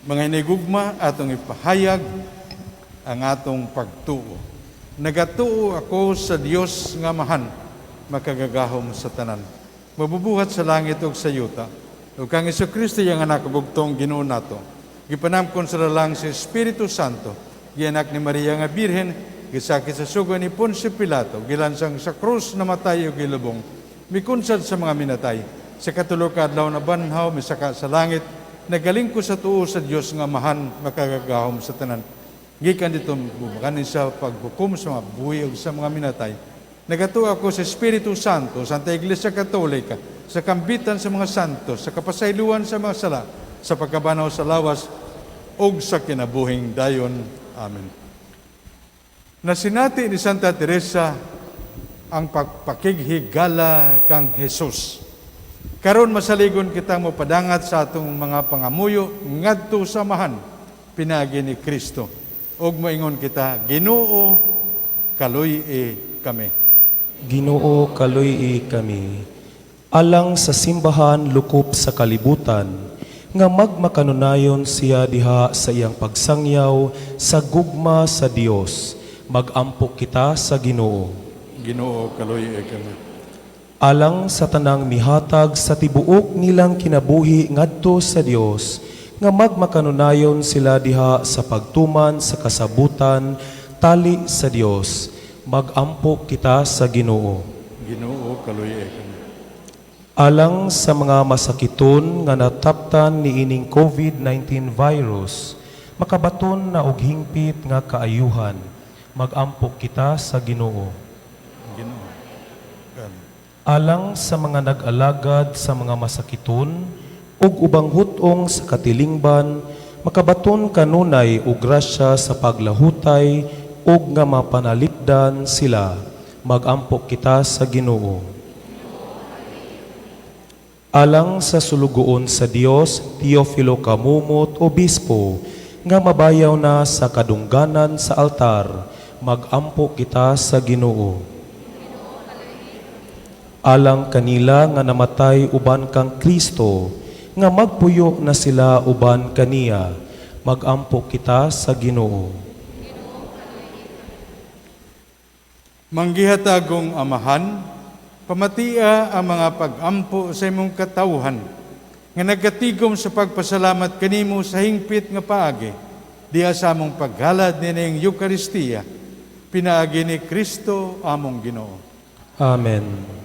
Speaker 1: Mga hinigugma, atong ipahayag ang atong pagtuo. Nagatuo ako sa Dios nga Amahan, makagagahom sa tanan, mabubuhat sa langit ug sa yuta. Ug kang Hesukristo iyang anak bugtong Ginoo nato. Gipanamkon sa lalang sa Espiritu Santo, gianak ni Maria nga Birhen, gisakit sa sugo ni Poncio Pilato, gilansang sa krus, namatay ug gilubong, mikunsad sa mga minatay. Sa katulo ka adlaw nabanhaw, misaka sa langit, nagalingko sa tuo sa Dios nga Amahan, makagagahom sa tanan. Gikan dito bumakanin sa paghukom sa mga buhi ug sa mga minatay. Nagatuo ako sa Espiritu Santo, Santa Iglesia Katolika, sa kambitan sa mga santo, sa kapasayloan sa mga sala, sa pagkabanaw sa lawas, ug sa kinabuhing dayon. Amen. Nasinati ni Santa Teresa ang pagpakighigala kang Jesus. Karon masaligon kitang mopadangat sa atong mga pangamuyo ngadto sa Amahan pinaagi ni Kristo. Ug moingon kita, Ginoo, kaluy-i kami.
Speaker 6: Ginoo, kaluy-i kami. Alang sa simbahan lukop sa kalibutan, nga magmakanunayon siya diha sa iyang pagsangyaw sa gugma sa Dios, magampo kita sa Ginoo.
Speaker 1: Ginoo, kaluy-i kami.
Speaker 6: Alang sa tanang mihatag sa tibuok nilang kinabuhi ngadto sa Dios, nga magmakanunayon sila diha sa pagtuman sa kasabutan tali sa Dios, magampo kita sa Ginoo.
Speaker 1: Ginoo, kaluy-i kami.
Speaker 6: Alang sa mga masakiton nga nataptan niining COVID-19 virus, makabaton na og hingpit nga kaayuhan, magampo kita sa Ginoo.
Speaker 1: Ginoo.
Speaker 6: Alang sa mga nag-alagad sa mga masakiton ug ubang hut-ong sa katilingban, makabaton kanunay og grasya sa paglahutay ug nga mapanalipdan sila, magampo kita sa Ginoo. Alang sa sulugoon sa Dios, Teofilo Camomot, Obispo, nga mabayaw na sa kadungganan sa altar, magampo kita sa Ginoo. Alang kanila nga namatay uban kang Kristo, nga magpuyo na sila uban kaniya, magampo kita sa Ginoo.
Speaker 1: Manggihatagong Amahan, pamatia ang mga pag-ampo sa imong katawhan, nga nagatigom sa pagpasalamat kanimo sa hingpit nga paagi, diha sa among paghalad nining Eukaristiya, pinaagi ni Kristo among Ginoo.
Speaker 6: Amen.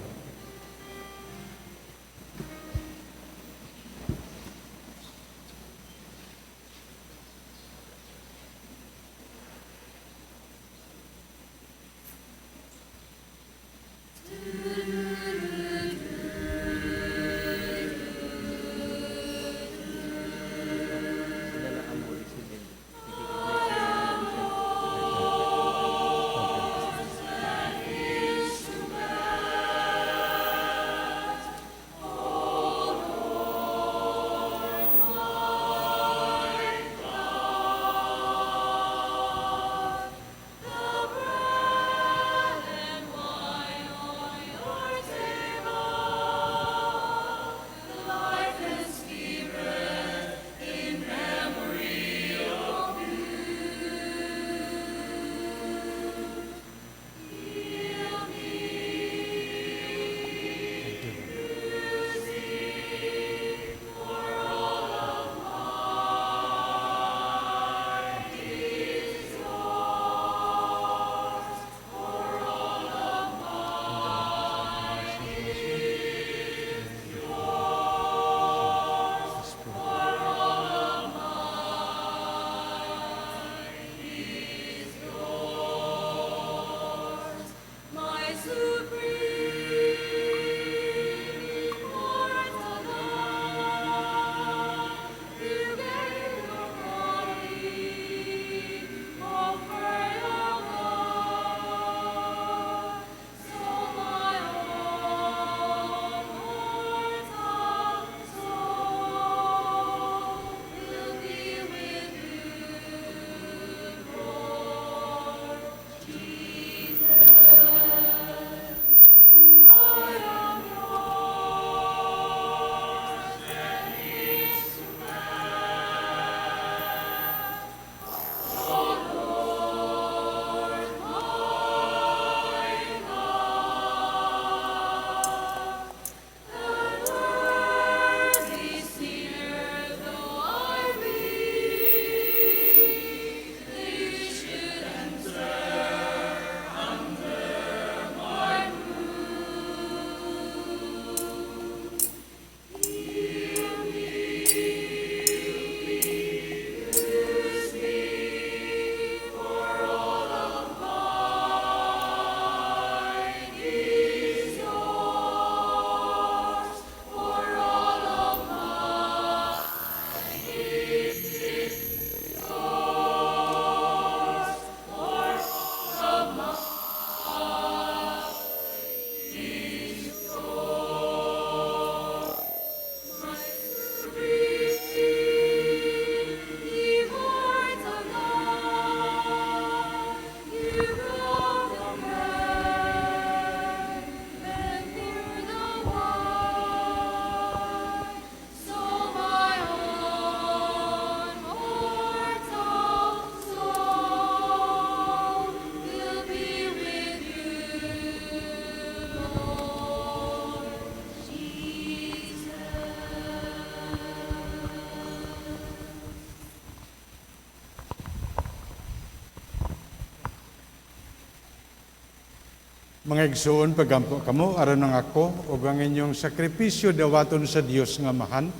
Speaker 1: Mga igsoon, pagampo kamo, aron ang ako ug ang inyong sakripisyo dawaton sa Dios nga Amahan,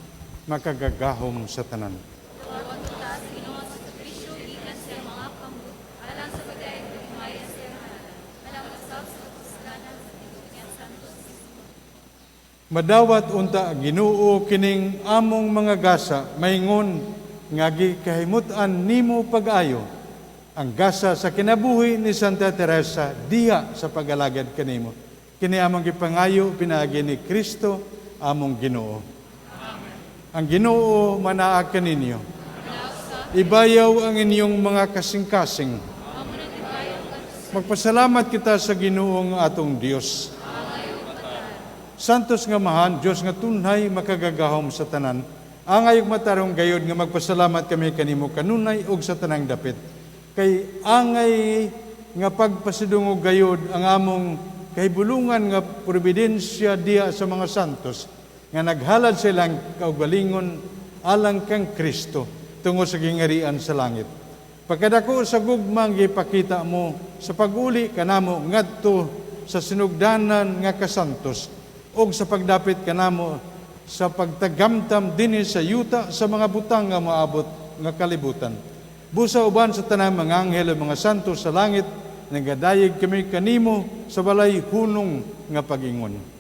Speaker 1: makagagahom sa tanan. Madawat unta Ginoo kining among mga gasa, maingon nga gikahimut-an nimo pag-ayo ang gasa sa kinabuhi ni Santa Teresa diha sa pagalagad kanimo. Kini among gipangayo pinaagi ni Kristo among Ginoo. Amen. Ang Ginoo manaa kaninyo. Ibayaw ang inyong mga kasing-kasing. Magpasalamat kita sa Ginoo nga atong Dios. Santos nga Amahan, Dios nga tunhay makagagahom sa tanan. Angay ug matarong gayod nga magpasalamat kami kanimo kanunay ug sa tanang dapit. Kay angay nga pagpasidungog gayod ang among kahibulungan nga providensya diha sa mga santos nga naghalad sa ilang kaugalingon alang kang Kristo tungo sa gingarian sa langit. Pagkadako sa gugma ang gipakita mo sa pag-uli kanamo ngadto sa sinugdanan nga kasantos ug sa pagdapit kanamo sa pagtagamtam dinhi sa yuta sa mga butang nga moabot nga kalibutan. Busa uban sa tanang mga anghel ug mga santo sa langit, nagadayeg kami kanimo sa walay hunong nga pag-ingon.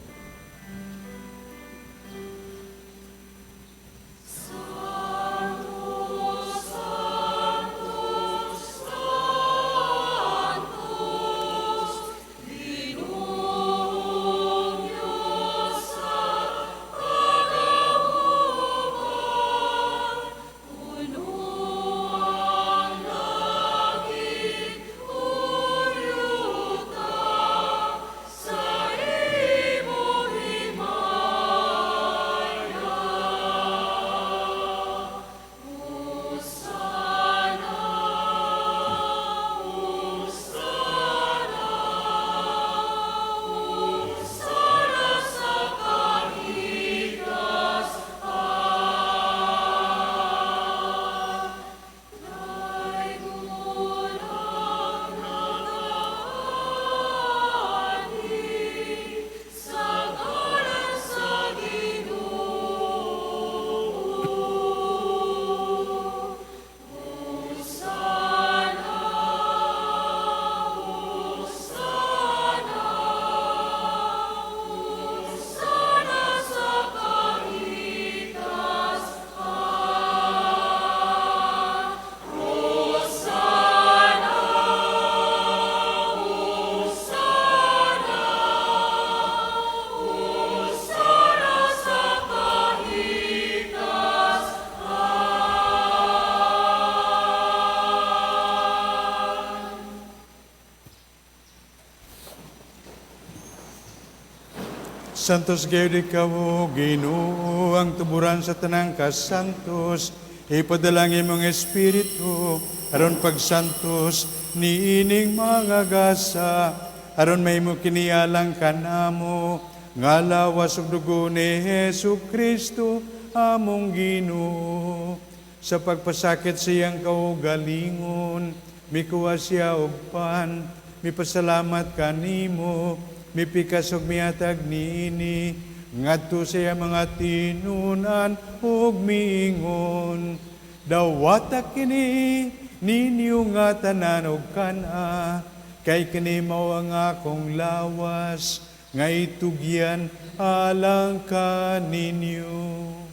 Speaker 1: Santos gayud ikaw, o Ginoo, ang tuburan sa tanang kasantos. Ipadala ang imong Espiritu aron pagsantos niining mga gasa, aron mahimo kini alang kanamo nga lawas ug dugo ni Hesus Kristo among Ginoo. Sa pagpasakit sa iyang kaugalingon, mikuha siya og pan, mipasalamat kanimo, mipikas og mihatag niini ngadto sa iyang mga tinunan ug miingon, dawata kini ninyo nga tanan og kan-a, kay kini mao ang akong lawas nga itugyan alang kaninyo.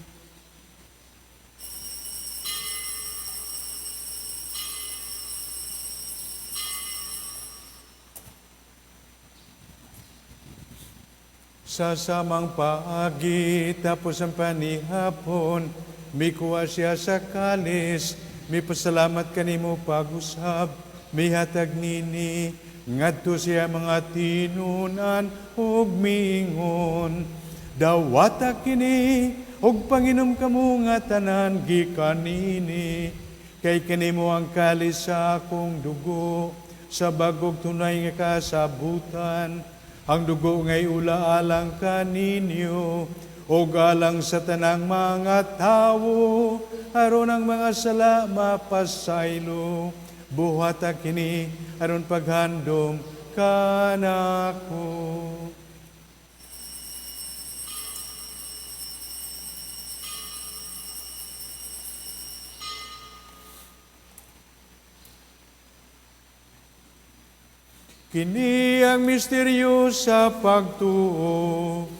Speaker 1: Sa samang paagi, tapos ang panihapon, mikuha siya sa kalis, mipasalamat kanimo pag-usab, mihatag nini, ngadto siya mga tinunan ug miingon, dawata kini ug panginom kamo nga tanan gikan nini, kay kanimo ang kalis sa akong dugo, sa bagog tunay nga kasabutan. Ang dugo ngay ula alang kaninyo, ug alang sa tanang mga tawo, aron ang mga sala mapasaylo. Buhata kini aron paghandom kanako. Kini ang misteryo sa pagtuo.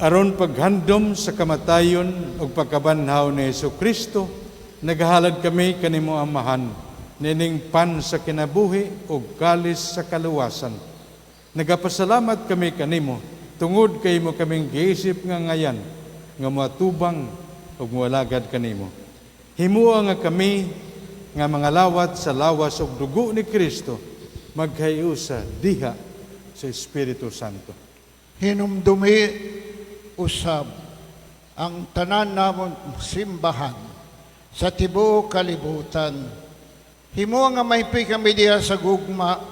Speaker 1: Aron paghandom sa kamatayon ug pagkabanhaw ni Hesukristo, nagahalad kami kanimo Amahan, nining pan sa kinabuhi ug kalis sa kaluwasan. Nagapasalamat kami kanimo tungod kay imo kaming giisip nga ngayan nga moatubang ug moalagad kanimo. Himoa nga kami nga mga lawat sa lawas ug dugo ni Kristo magkahiusa diha sa Espiritu Santo.
Speaker 7: Hinumdumi usab ang tanan namon simbahan sa tibuok kalibutan. Himo nga mahimpi kami diha sa gugma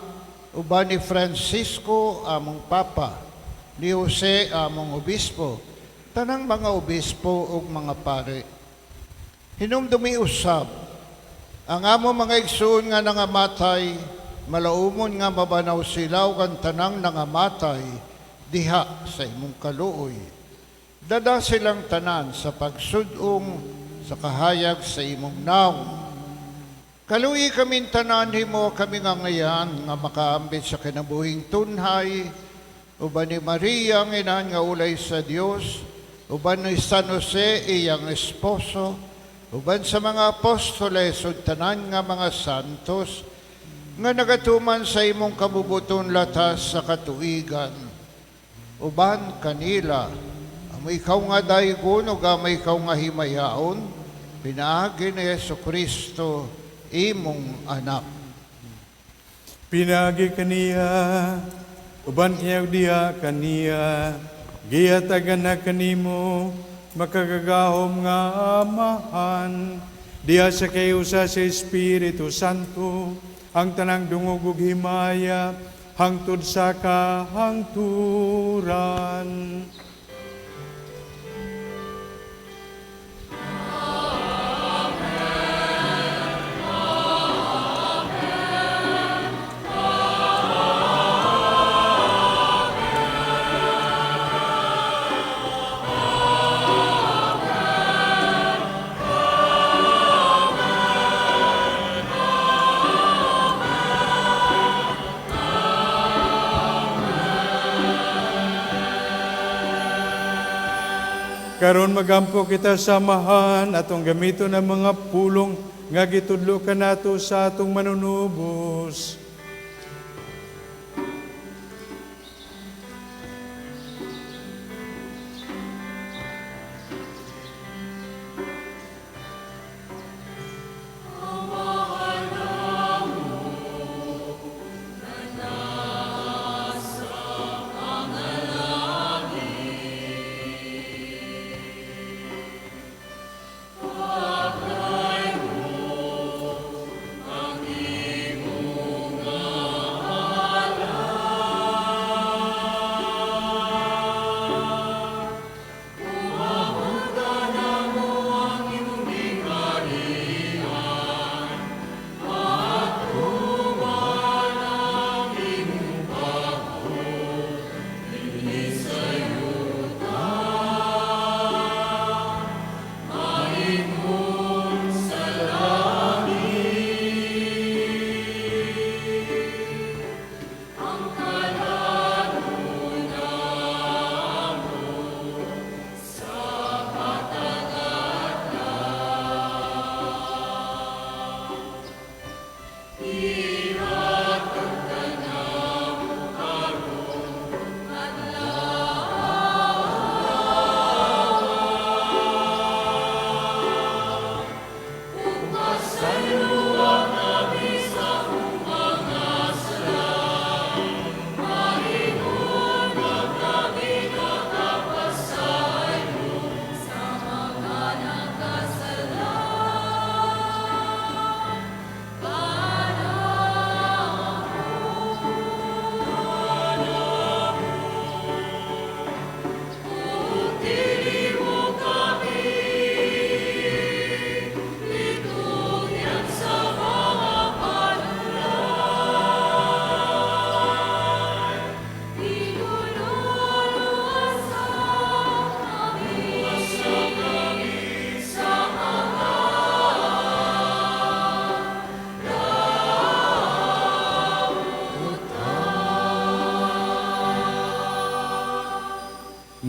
Speaker 7: uban ni Francisco among Papa, ni Jose among Obispo, tanang mga obispo ug mga pare. Hinumdumi usab ang among mga igsoon nga nangamatay, malaumon nga mabanaw sila ug ang tanang nangamatay diha sa imong kaluoy. Dada silang tanan sa pagsudong sa kahayag sa imong nawong. Kaluoyi kaming tanan, himo kami nga ngayan nga makaambit sa kinabuhing tunhay, uban ni Maria ang inahan nga ulay sa Dios, uban ni San Jose iyang esposo, uban sa mga apostoles ug tanan nga mga santos nga nagatuman sa imong kabubuton latas sa katuigan. Uban kanila, amo ikaw nga daygon ug amo ikaw nga himayaon, pinaagi ni Hesukristo imong anak.
Speaker 1: Pinaagi kaniya, uban kaniya diha kaniya, gihatagan na kanimo, makagagahom nga Amahan, diha sa kahiusa sa Espiritu Santo, ang tanang dungog ug himaya, hangtod sa kahangturan. Karon magampo kita sa Amahan atong gamiton ang mga pulong nga gitudlo kanato sa atong manunubos.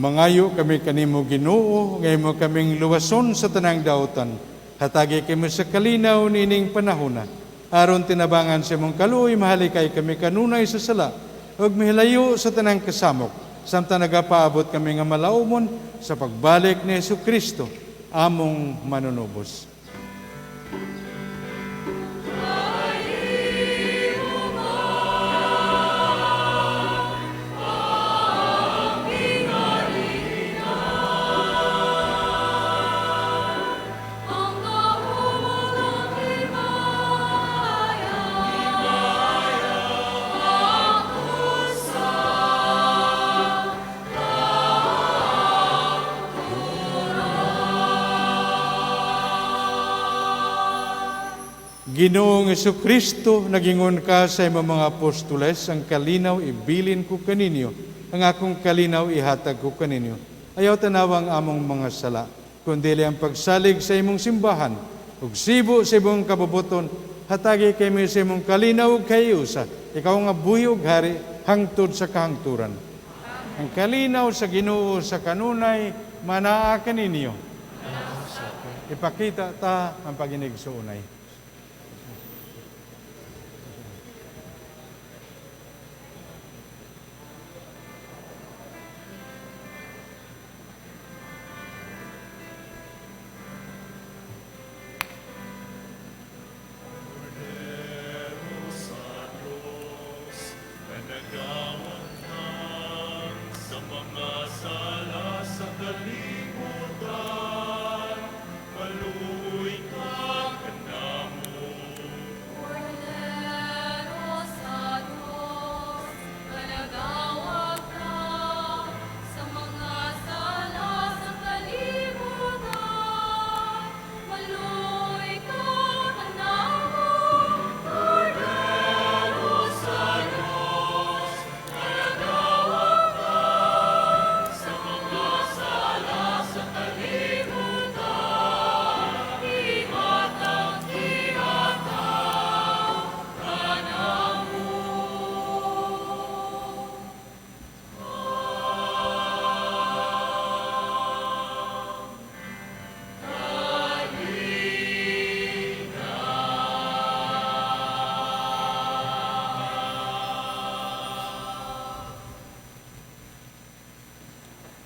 Speaker 1: Mangayo kami kanimo Ginoo, nga imo kaming luwason sa tanang dautan. Hatagi kami sa kalinaw niining panahona. Aron tinabangan sa imong kaluoy, mahalikay kami kanunay sa sala ug mihilayo sa tanang kasamok. Samtang nagapaabot kami nga malaumon sa pagbalik ni Hesukristo, among manunubos. Ginoong Hesukristo, nagingon ka sa imong mga apostoles, ang kalinaw ibilin ko kaninyo, ang akong kalinaw ihatag ko kaninyo. Ayaw tanawang among mga sala, kundi ang pagsalig sa imong simbahan, ug sibo sa imong kabubuton, hatagi kami sa imong kalinaw ug kahiusa, ikaw nga buhi ug hari, hangtod sa kahangturan. Ang kalinaw sa Ginoo sa kanunay, manaa kaninyo. Ipakita ta ang paginigsuunay.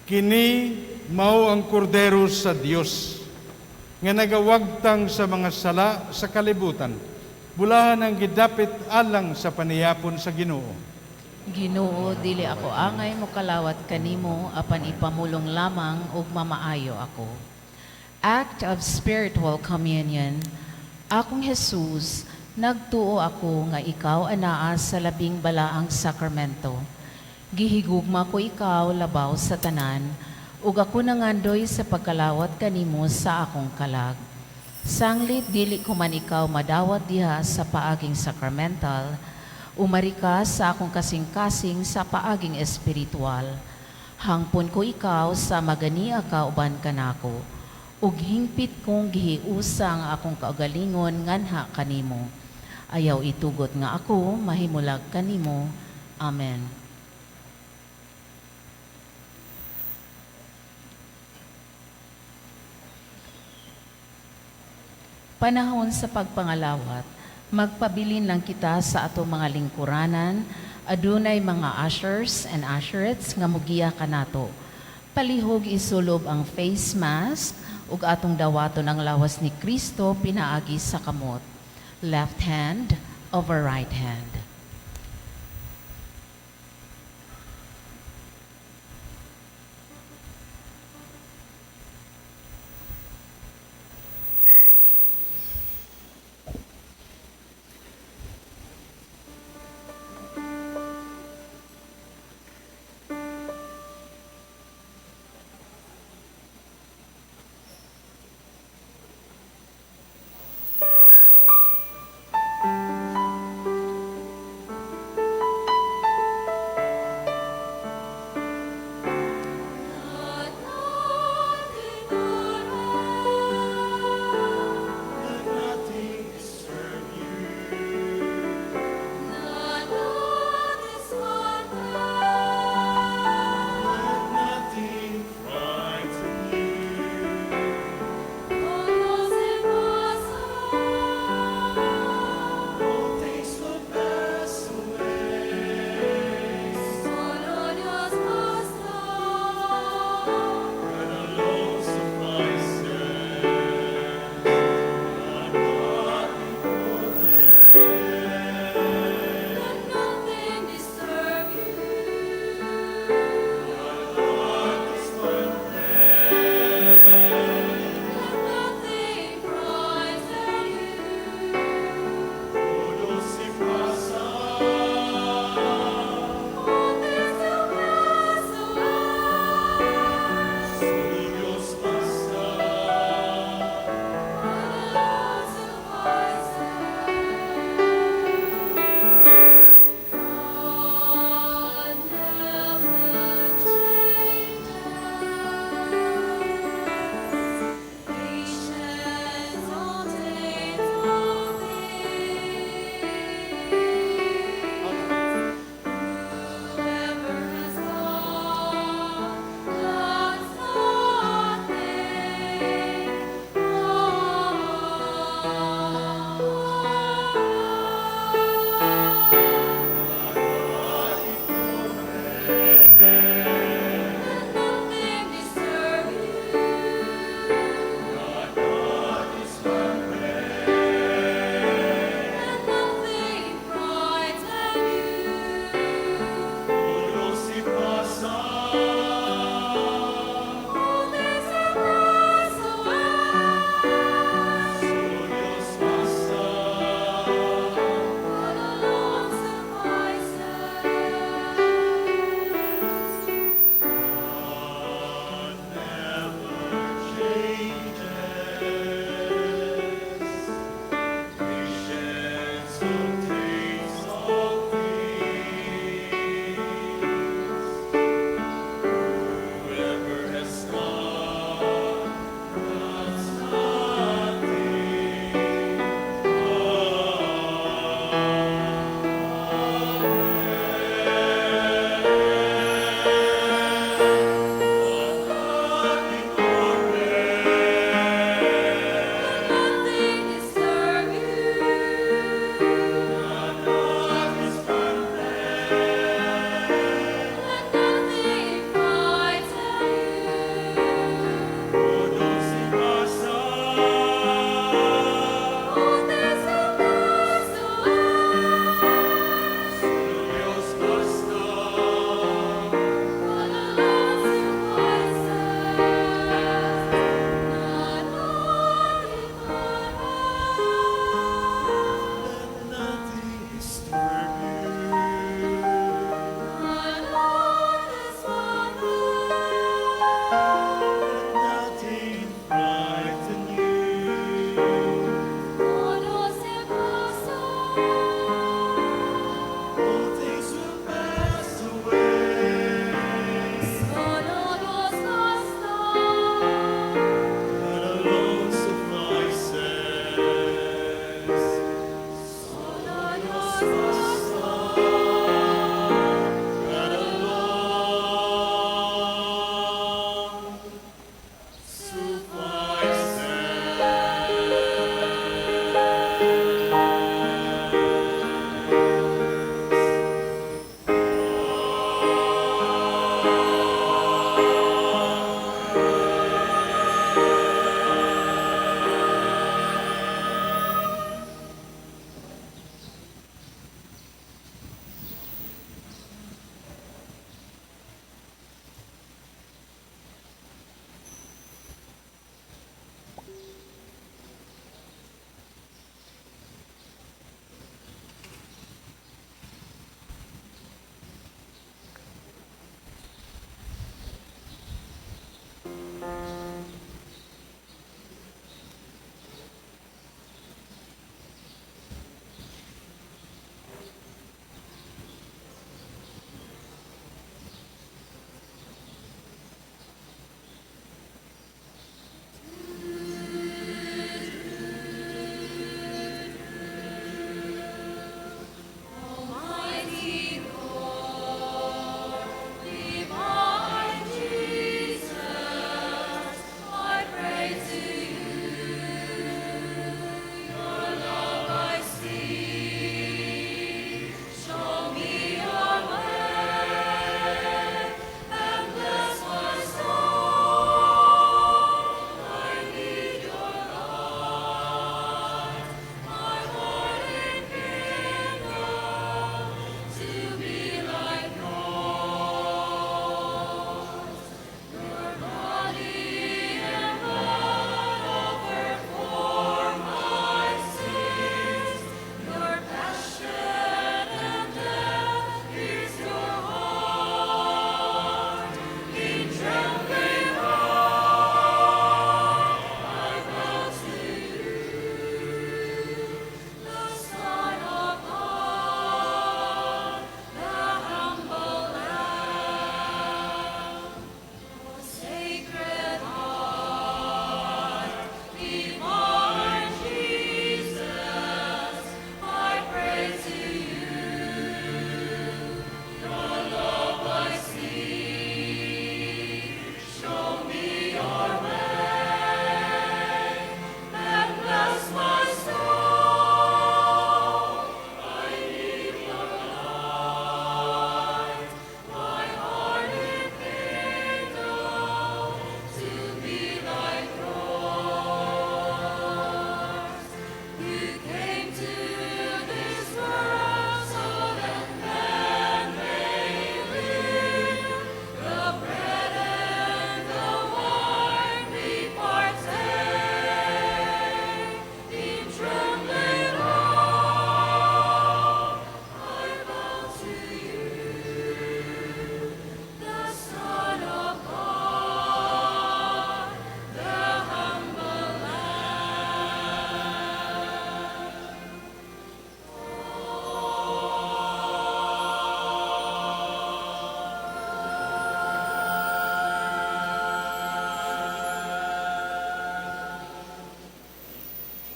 Speaker 1: Kini mao ang kordero sa Dios nga nagawagtang sa mga sala sa kalibutan. Bulahan ang gidapit alang sa paniyapon sa Ginoo.
Speaker 3: Ginoo, dili ako angay mokalawat kanimo apan ipamulong lamang ug mamaayo ako. Act of spiritual communion. Akong Jesus, nagtuo ako nga ikaw anaa sa labing balaang sakramento. Gihigugma ko ikaw labaw sa tanan, ug ako nangandoy sa pagkalawat kanimo sa akong kalag. Sanglit dili ko man ikaw madawat diha sa paaging sakramental, umari ka sa akong kasing-kasing sa paaging espiritual. Hangpon ko ikaw sa magania ka uban kanako, ug hingpit kong gihiusa ang akong kaugalingon nganha kanimo. Ayaw itugot nga ako mahimulag kanimo. Amen. Panahon sa pagpangalawat, magpabilin lang kita sa atong mga lingkuranan, adunay mga ushers and usherettes nga mugiya kanato. Palihog isulob ang face mask ug atong dawaton ang lawas ni Kristo pinaagi sa kamot. Left hand over right hand.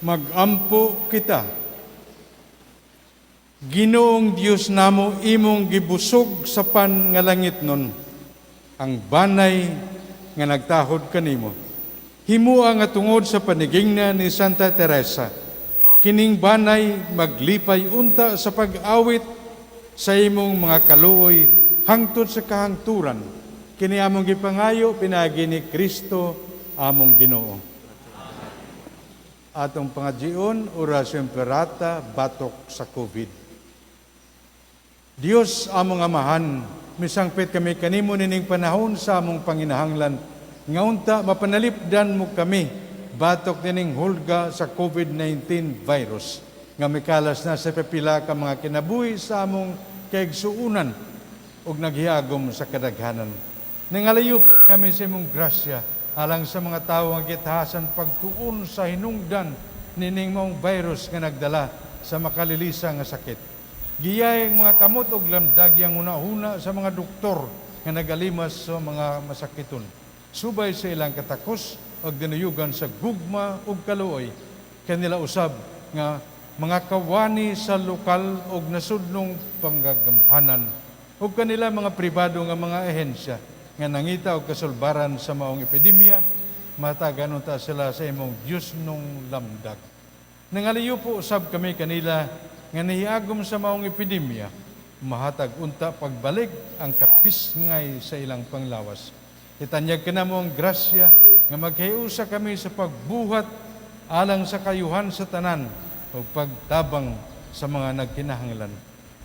Speaker 1: Magampo kita. Ginoong Dios namo, imong gibusog sa pan nga langitnon ang banay nga nagtahod kanimo. Himua nga tungod sa panigingna ni Santa Teresa, kining banay maglipay unta sa pag-awit sa imong mga kaluoy hangtod sa kahangturan. Kini among gipangayo pinaagi ni Kristo among Ginoo. Atong pangajion, orasyon perata, batok sa COVID. Dios among Amahan, misangpit kami kanimo nining panahon sa among panginahanglan. Nga unta mapanalipdan mo kami batok nining hulga sa COVID-19 virus nga mikalas na sa pipila ka mga kinabuhi sa among kaigsuonan ug naghiagom sa kadaghanan. Nangalayo po kami sa imong grasya alang sa mga tawo nga gitahasan pagtuon sa hinungdan nining maong virus nga nagdala sa makalilisa nga sakit. Giyay ang mga kamot og lamdag ang hunahuna sa mga doktor nga nagalimas sa mga masakiton. Subay sa ilang katakos og dinuyugan sa gugma ug kaluoy kanila usab nga mga kawani sa lokal og nasudnong panggagamhanan ug kanila mga pribado nga mga ahensya nga nangita og kasulbaran sa maong epidemya, matagan unta sila sa imong Dios nung lamdag. Nangaliyo po usab kami kanila nga nahiagom sa maong epidemya, mahatag unta pagbalik ang kapisngay sa ilang panglawas. Itanyag kanamo ang grasya nga maghiusa kami sa pagbuhat alang sa kayuhan sa tanan ug pagtabang sa mga nagkinahanglan.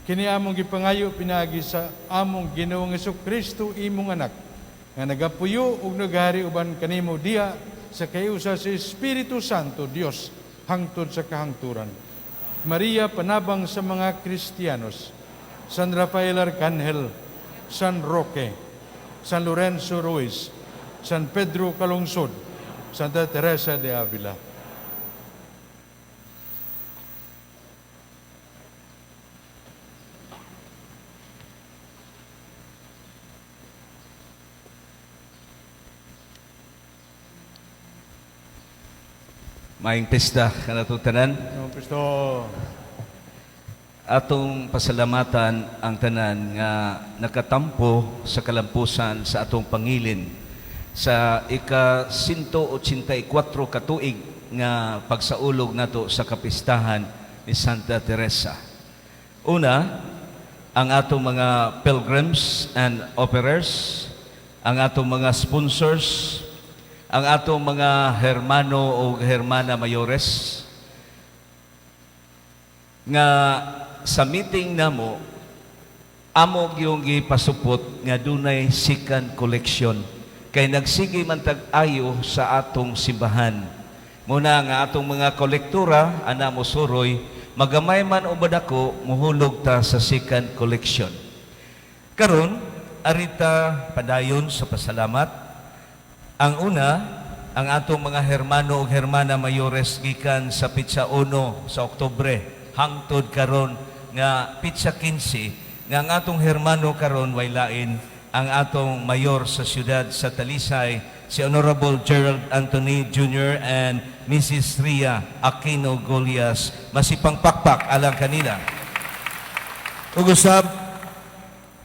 Speaker 1: Kini among gipangayo pinaagi sa among Ginoong Hesukristo, imong anak, nga nagapuyo ug naghari uban kanimo diha sa kahiusa sa Espiritu Santo Dios hangtod sa kahangturan. Maria, panabang sa mga Kristiyanos, San Rafael Arcangel, San Roque, San Lorenzo Ruiz, San Pedro Calungsod, Santa Teresa de Avila.
Speaker 8: Maayong pista kanatong tanan.
Speaker 1: No, Kristo.
Speaker 8: Atong pasalamatan ang tanan nga nakatampo sa kalampusan sa atong pangilin sa ika 184 katuig nga pagsaulog nato sa kapistahan ni Santa Teresa. Una, ang atong mga pilgrims and operers, ang atong mga sponsors, ang atong mga hermano o hermana mayores nga sa meeting namo amo gyung gipasupot nga dunay second collection kay nagsige man tag-ayo sa atong simbahan. Muna nga atong mga kolektura ana mo suroy magamay man o badako muhulog ta sa second collection. Karon arita padayon sa pasalamat. Ang una, ang atong mga hermano ug hermana mayores gikan sa pitsa 1 sa Oktubre hangtod karon nga pitsa 15 nga ang atong hermano karon way lain ang atong mayor sa siyudad sa Talisay, si Honorable Gerald Anthony Jr. and Mrs. Ria Aquino Golias. Masipang pakpak alang kanila. Ug usab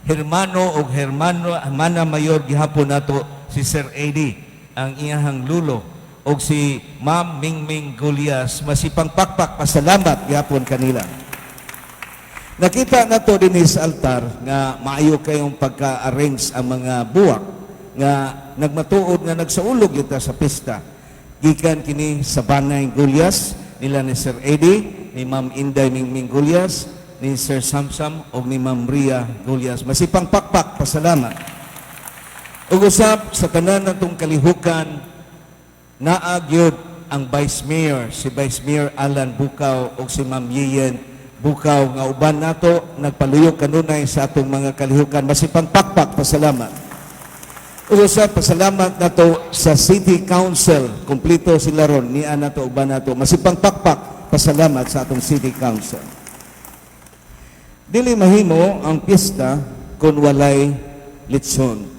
Speaker 8: hermano ug hermano hermana mayor gihapon nato si Sir Eddie, ang iyahang lulo, og si Ma'am Mingming Golias. Masipang pakpak pasalamat gihapon kanila. Nakita nato dinhi sa altar nga maayo kayong pagka-arrange ang mga buwak nga nagmatuod nga nagsaulog kita sa pista. Gikan kini sa Banay Golias nila ni Sir Eddie, ni Ma'am Inday Mingming Golias, ni Sir Samsam og ni Ma'am Ria Golias. Masipang pakpak pasalamat. Ug usab sa tanan natong kalihukan, naa gyud ang Vice Mayor, si Vice Mayor Alan Bukaw ug si Ma'am Yiyen Bukaw nga uban nato nagpaluyok kanunay sa atong mga kalihukan. Masipang pakpak pasalamat. Ug usab pasalamat nato sa City Council, kumpleto sila ron niya nato uban nato. Masipang pakpak pasalamat sa atong City Council. Dili mahimo ang piyesta kung walay litson.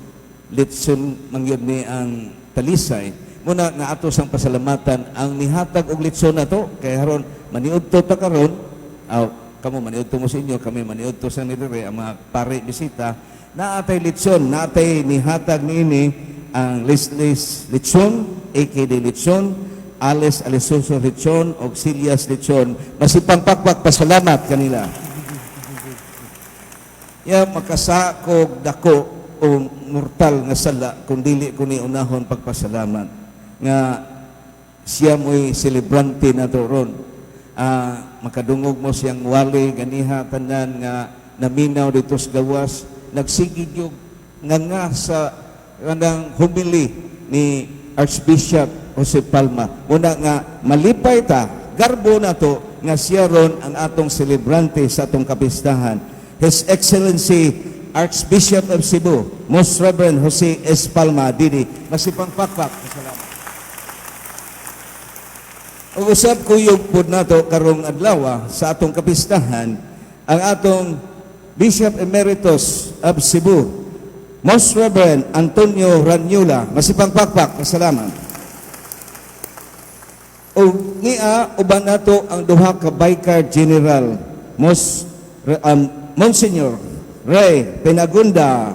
Speaker 8: Litson mangyud ni ang Talisay.
Speaker 9: Muna nga ato sang pasalamatan ang nihatag og litson nato kay haron maniudto ta karon, aw kamo maniudto mo sa inyo, kami maniudto sa nidire ang mga pare bisita, naatay litson, naatay nihatag niini ang Lislis Litson, AKD Litson, Ales Alesoso Litson, og Silias Litson. Masipang pakpak pasalamat kanila. Ya makasakog dako o mortal nga sala kung dili ko ni unahon pagpasalamat nga siya mo'y selebrante na to ron. Makadungog mo siyang wali ganiha tanan nga naminaw dito sa gawas, nagsigig yung nga sa kanang homily ni Archbishop Jose Palma. Muna nga malipay ta, garbo na to nga siya ron ang atong selebrante sa atong kapistahan. His Excellency Archbishop of Cebu, Most Reverend Jose S. Palma DD. Masipang pakpak. Salamat. Ug usab kuyog pud nato karong adlaw sa atong kapistahan ang atong Bishop Emeritus of Cebu, Most Reverend Antonio Ranula. Masipang pakpak. Pasalamat. Ug niya uban nato ang duha ka Vicar General, Most Monsignor Ray Penagunda,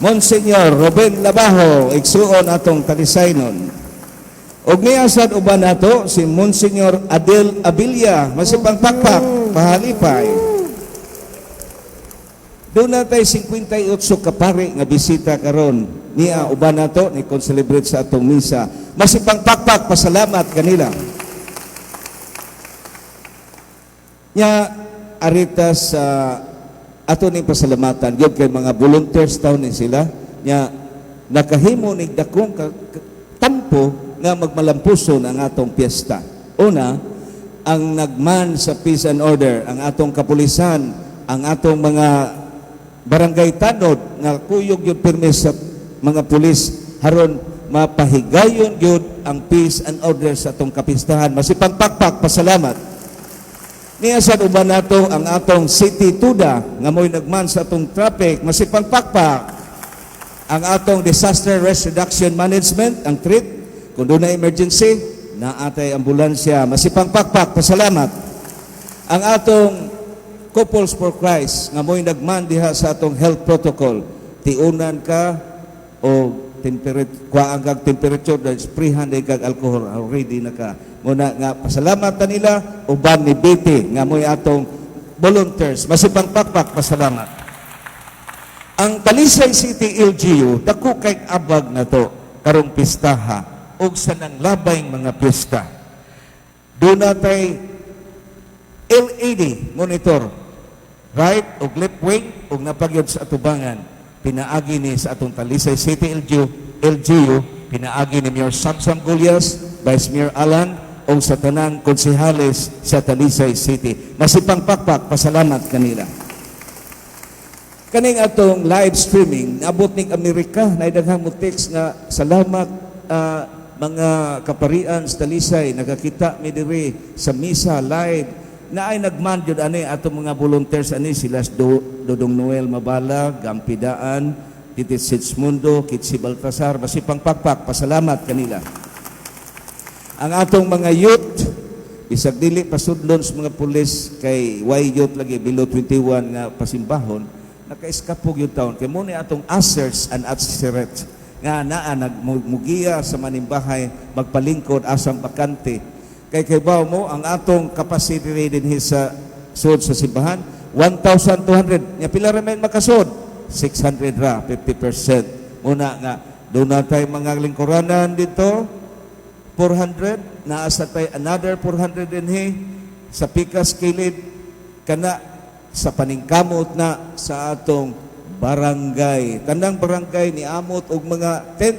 Speaker 9: Monsignor Ruben Labajo, igsuon atong Talisaynon. Ug niya sad uban nato si Monsignor Adel Abilla, masipang pakpak, pahalipay. Doon na tayo 58 ka pare nga bisita karon. Niya uban nato ni celebrate sa atong misa. Masipang pakpak, pasalamat kanila. Nya arita sa ato ning pasalamatan gyud kay mga volunteers taon ni sila nya nakahimo nig dakong tampo nga magmalampuson ang atong piyesta. Una, ang nagman sa peace and order, ang atong kapulisan, ang atong mga barangay tanod nga kuyog gyud pirmi sa mga pulis haron mapahigayon gyud ang peace and order sa atong kapistahan. Masipang pakpak, pasalamat. Niya sad uban nato ang atong City Tuda nga mo'y nagman sa atong traffic, masipang pakpak. Ang atong Disaster Risk Reduction Management, ang TRIT, kung doon na emergency, naatay ambulansya, masipang pakpak, pasalamat. Ang atong Couples for Christ nga mo'y nagman diha sa atong health protocol, tiunan ka o temperature, kuhaan kag temperature, dahil sprayan dahil kag alcohol, already na ka. Muna nga pasalamat ta nila uban ni BT nga mo'y atong volunteers. Masipang pakpak, pasalamat. Ang Talisay City LGU dako kay abag na to karong pistaha og sa nanglabay mga pista. Doon natay LED monitor, right og left wing og napagyod sa atubangan. Pinaagi ni sa atong Talisay City LGU, pinaagi ni Mayor Samsam Gullas, Vice Mayor Alan, o sa tanang konsehales sa Talisay City. Masipang pakpak, pasalamat kanila. Kaning atong live streaming, naabot ning Amerika, naidaghang mo text nga salamat mga kaparian sa Talisay, nakakita mi diri sa misa live. Na ay nagman jud ani atong mga volunteers ani sila Dodong Noel Mabala, Gampidaan, Titit Sitsmundo, Kitsi Baltasar, masipang pakpak, pasalamat kanila. Ang atong mga youth, bisag dili pasudlon sa mga pulis kay why youth lagi below 21 nga pasimbahon, naka-eskapog yung taon. Kay mo ni atong ushers and usherettes nga naa nagmugiya sa manimbahay magpalingkod asang bakante. Kay kaybaw mo ang atong capacity dinhi sa sud sa simbahan 1,200. Nya pila ra man makasud? 600 ra, 50%. Muna nga doon na tayo mga lingkuranan dito 400, naa sa tay another 400 dinhi sa pikas kilid kana sa paningkamot na sa atong barangay. Tanang barangay ni amot og mga tent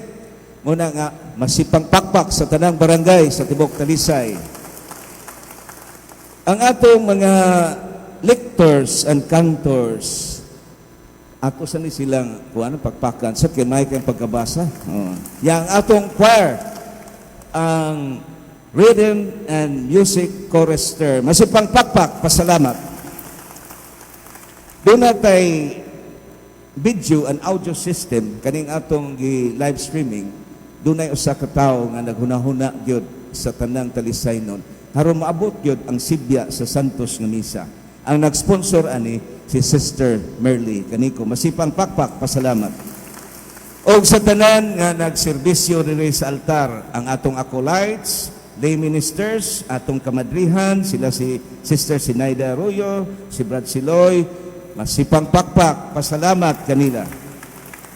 Speaker 9: muna nga masipang pakpak sa tanang barangay sa tibok Talisay. Ang atong mga lectors and cantors, ato sa ni silang kung ano pakpakan sa kay may kayong pagkabasa. Oh. Yang atong choir, ang Rhythm and Music Chorister. Masipang pakpak, pasalamat. Doon na tay video and audio system kaning atong gi live streaming. Dunay usa ka tawo nga naghunahuna gyud sa tanang Talisaynon aron maabot gyud ang sibya sa Santos nga misa. Ang nag-sponsor ani si Sister Merly Kaniko. Masipang pakpak, pasalamat. Og sa tanan nga nagserbisyo diri sa altar, ang atong acolytes, lay ministers, atong kamadrihan, sila si Sister Sinaida Arroyo, si Brad Siloy, masipang pakpak, pasalamat kanila.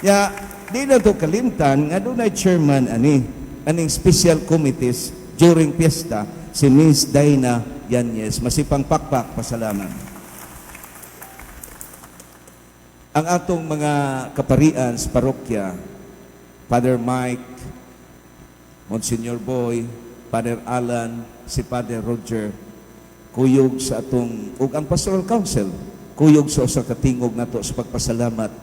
Speaker 9: Ya, di na to kalimtan nga dunay chairman ani aning special committees during fiesta, si Miss Dina Yanez. Masipang pakpak, pasalamat. Ang atong mga kaparian sa parokya, Father Mike, Monsignor Boy, Father Alan, si Father Roger, kuyog sa atong, ug ang Pastoral Council, kuyog sa usa ka tingog nato sa pagpasalamat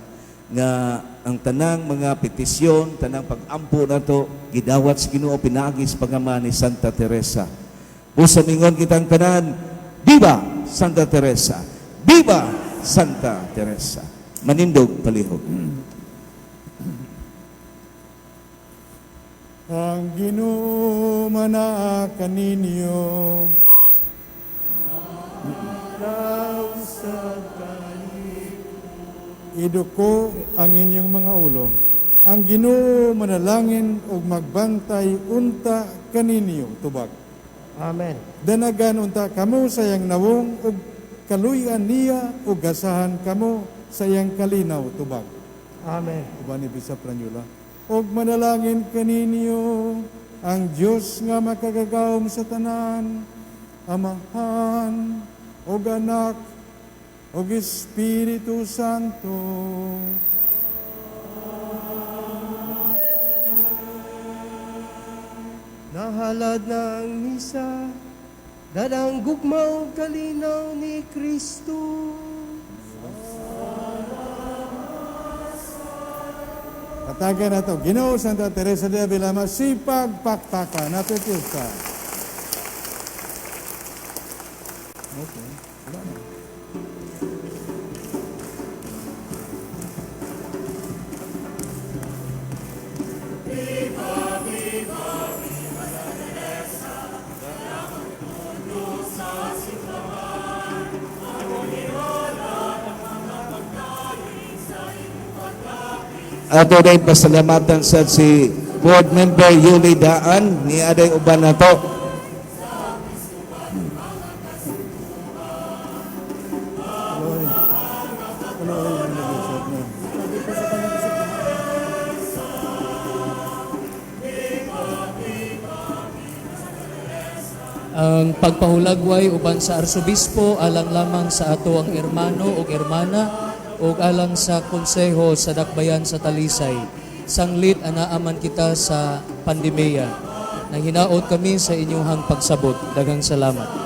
Speaker 9: nga ang tanang mga petisyon, tanang pag-ampo nato, gidawat sa Ginoo pinaagi sa pag-ama ni Santa Teresa. Busa mingon kitang tanan, Viva Santa Teresa! Viva Santa Teresa! Manindog palihog.
Speaker 1: Ang Ginoo manaa kaninyo. Iduko ang inyong mga ulo. Ang Ginoo manalangin ug magbantay unta kaninyo, tubag.
Speaker 5: Amen.
Speaker 1: Danagan unta kamo sa iyang nawong ug kaluy-an niya ug gasahan kamo sa iyang kalinaw, tubag.
Speaker 5: Amen.
Speaker 1: Uban ni Bishop Ranula. Og manalangin kaninyo ang Dios nga makagagahom sa tanan, Amahan ug Anak ug Espiritu Santo.
Speaker 5: Nahalad na ang misa, dadang gugma ug kalinaw ni Kristo.
Speaker 1: Patagan na to. Ginoo Santa Teresa de Avila, masipag pakpaka. Nato piyesta. Okay. Wala na.
Speaker 10: Viva, viva, viva Santa Teresa, sa simbahan, ang mga pagkain sa imong pagkapit.
Speaker 9: Ato day pasalamatan sa si board member Yuli Daan ni aday uban nato.
Speaker 11: Ang pagpahulagway uban sa arsobispo alang lamang sa ato ang hermano ug hermana ug alang sa konseho sa Dakbayan sa Talisay. Sanglit anaaman kita sa pandemya. Nang hinaot kami sa inyong pagsabot. Daghang salamat.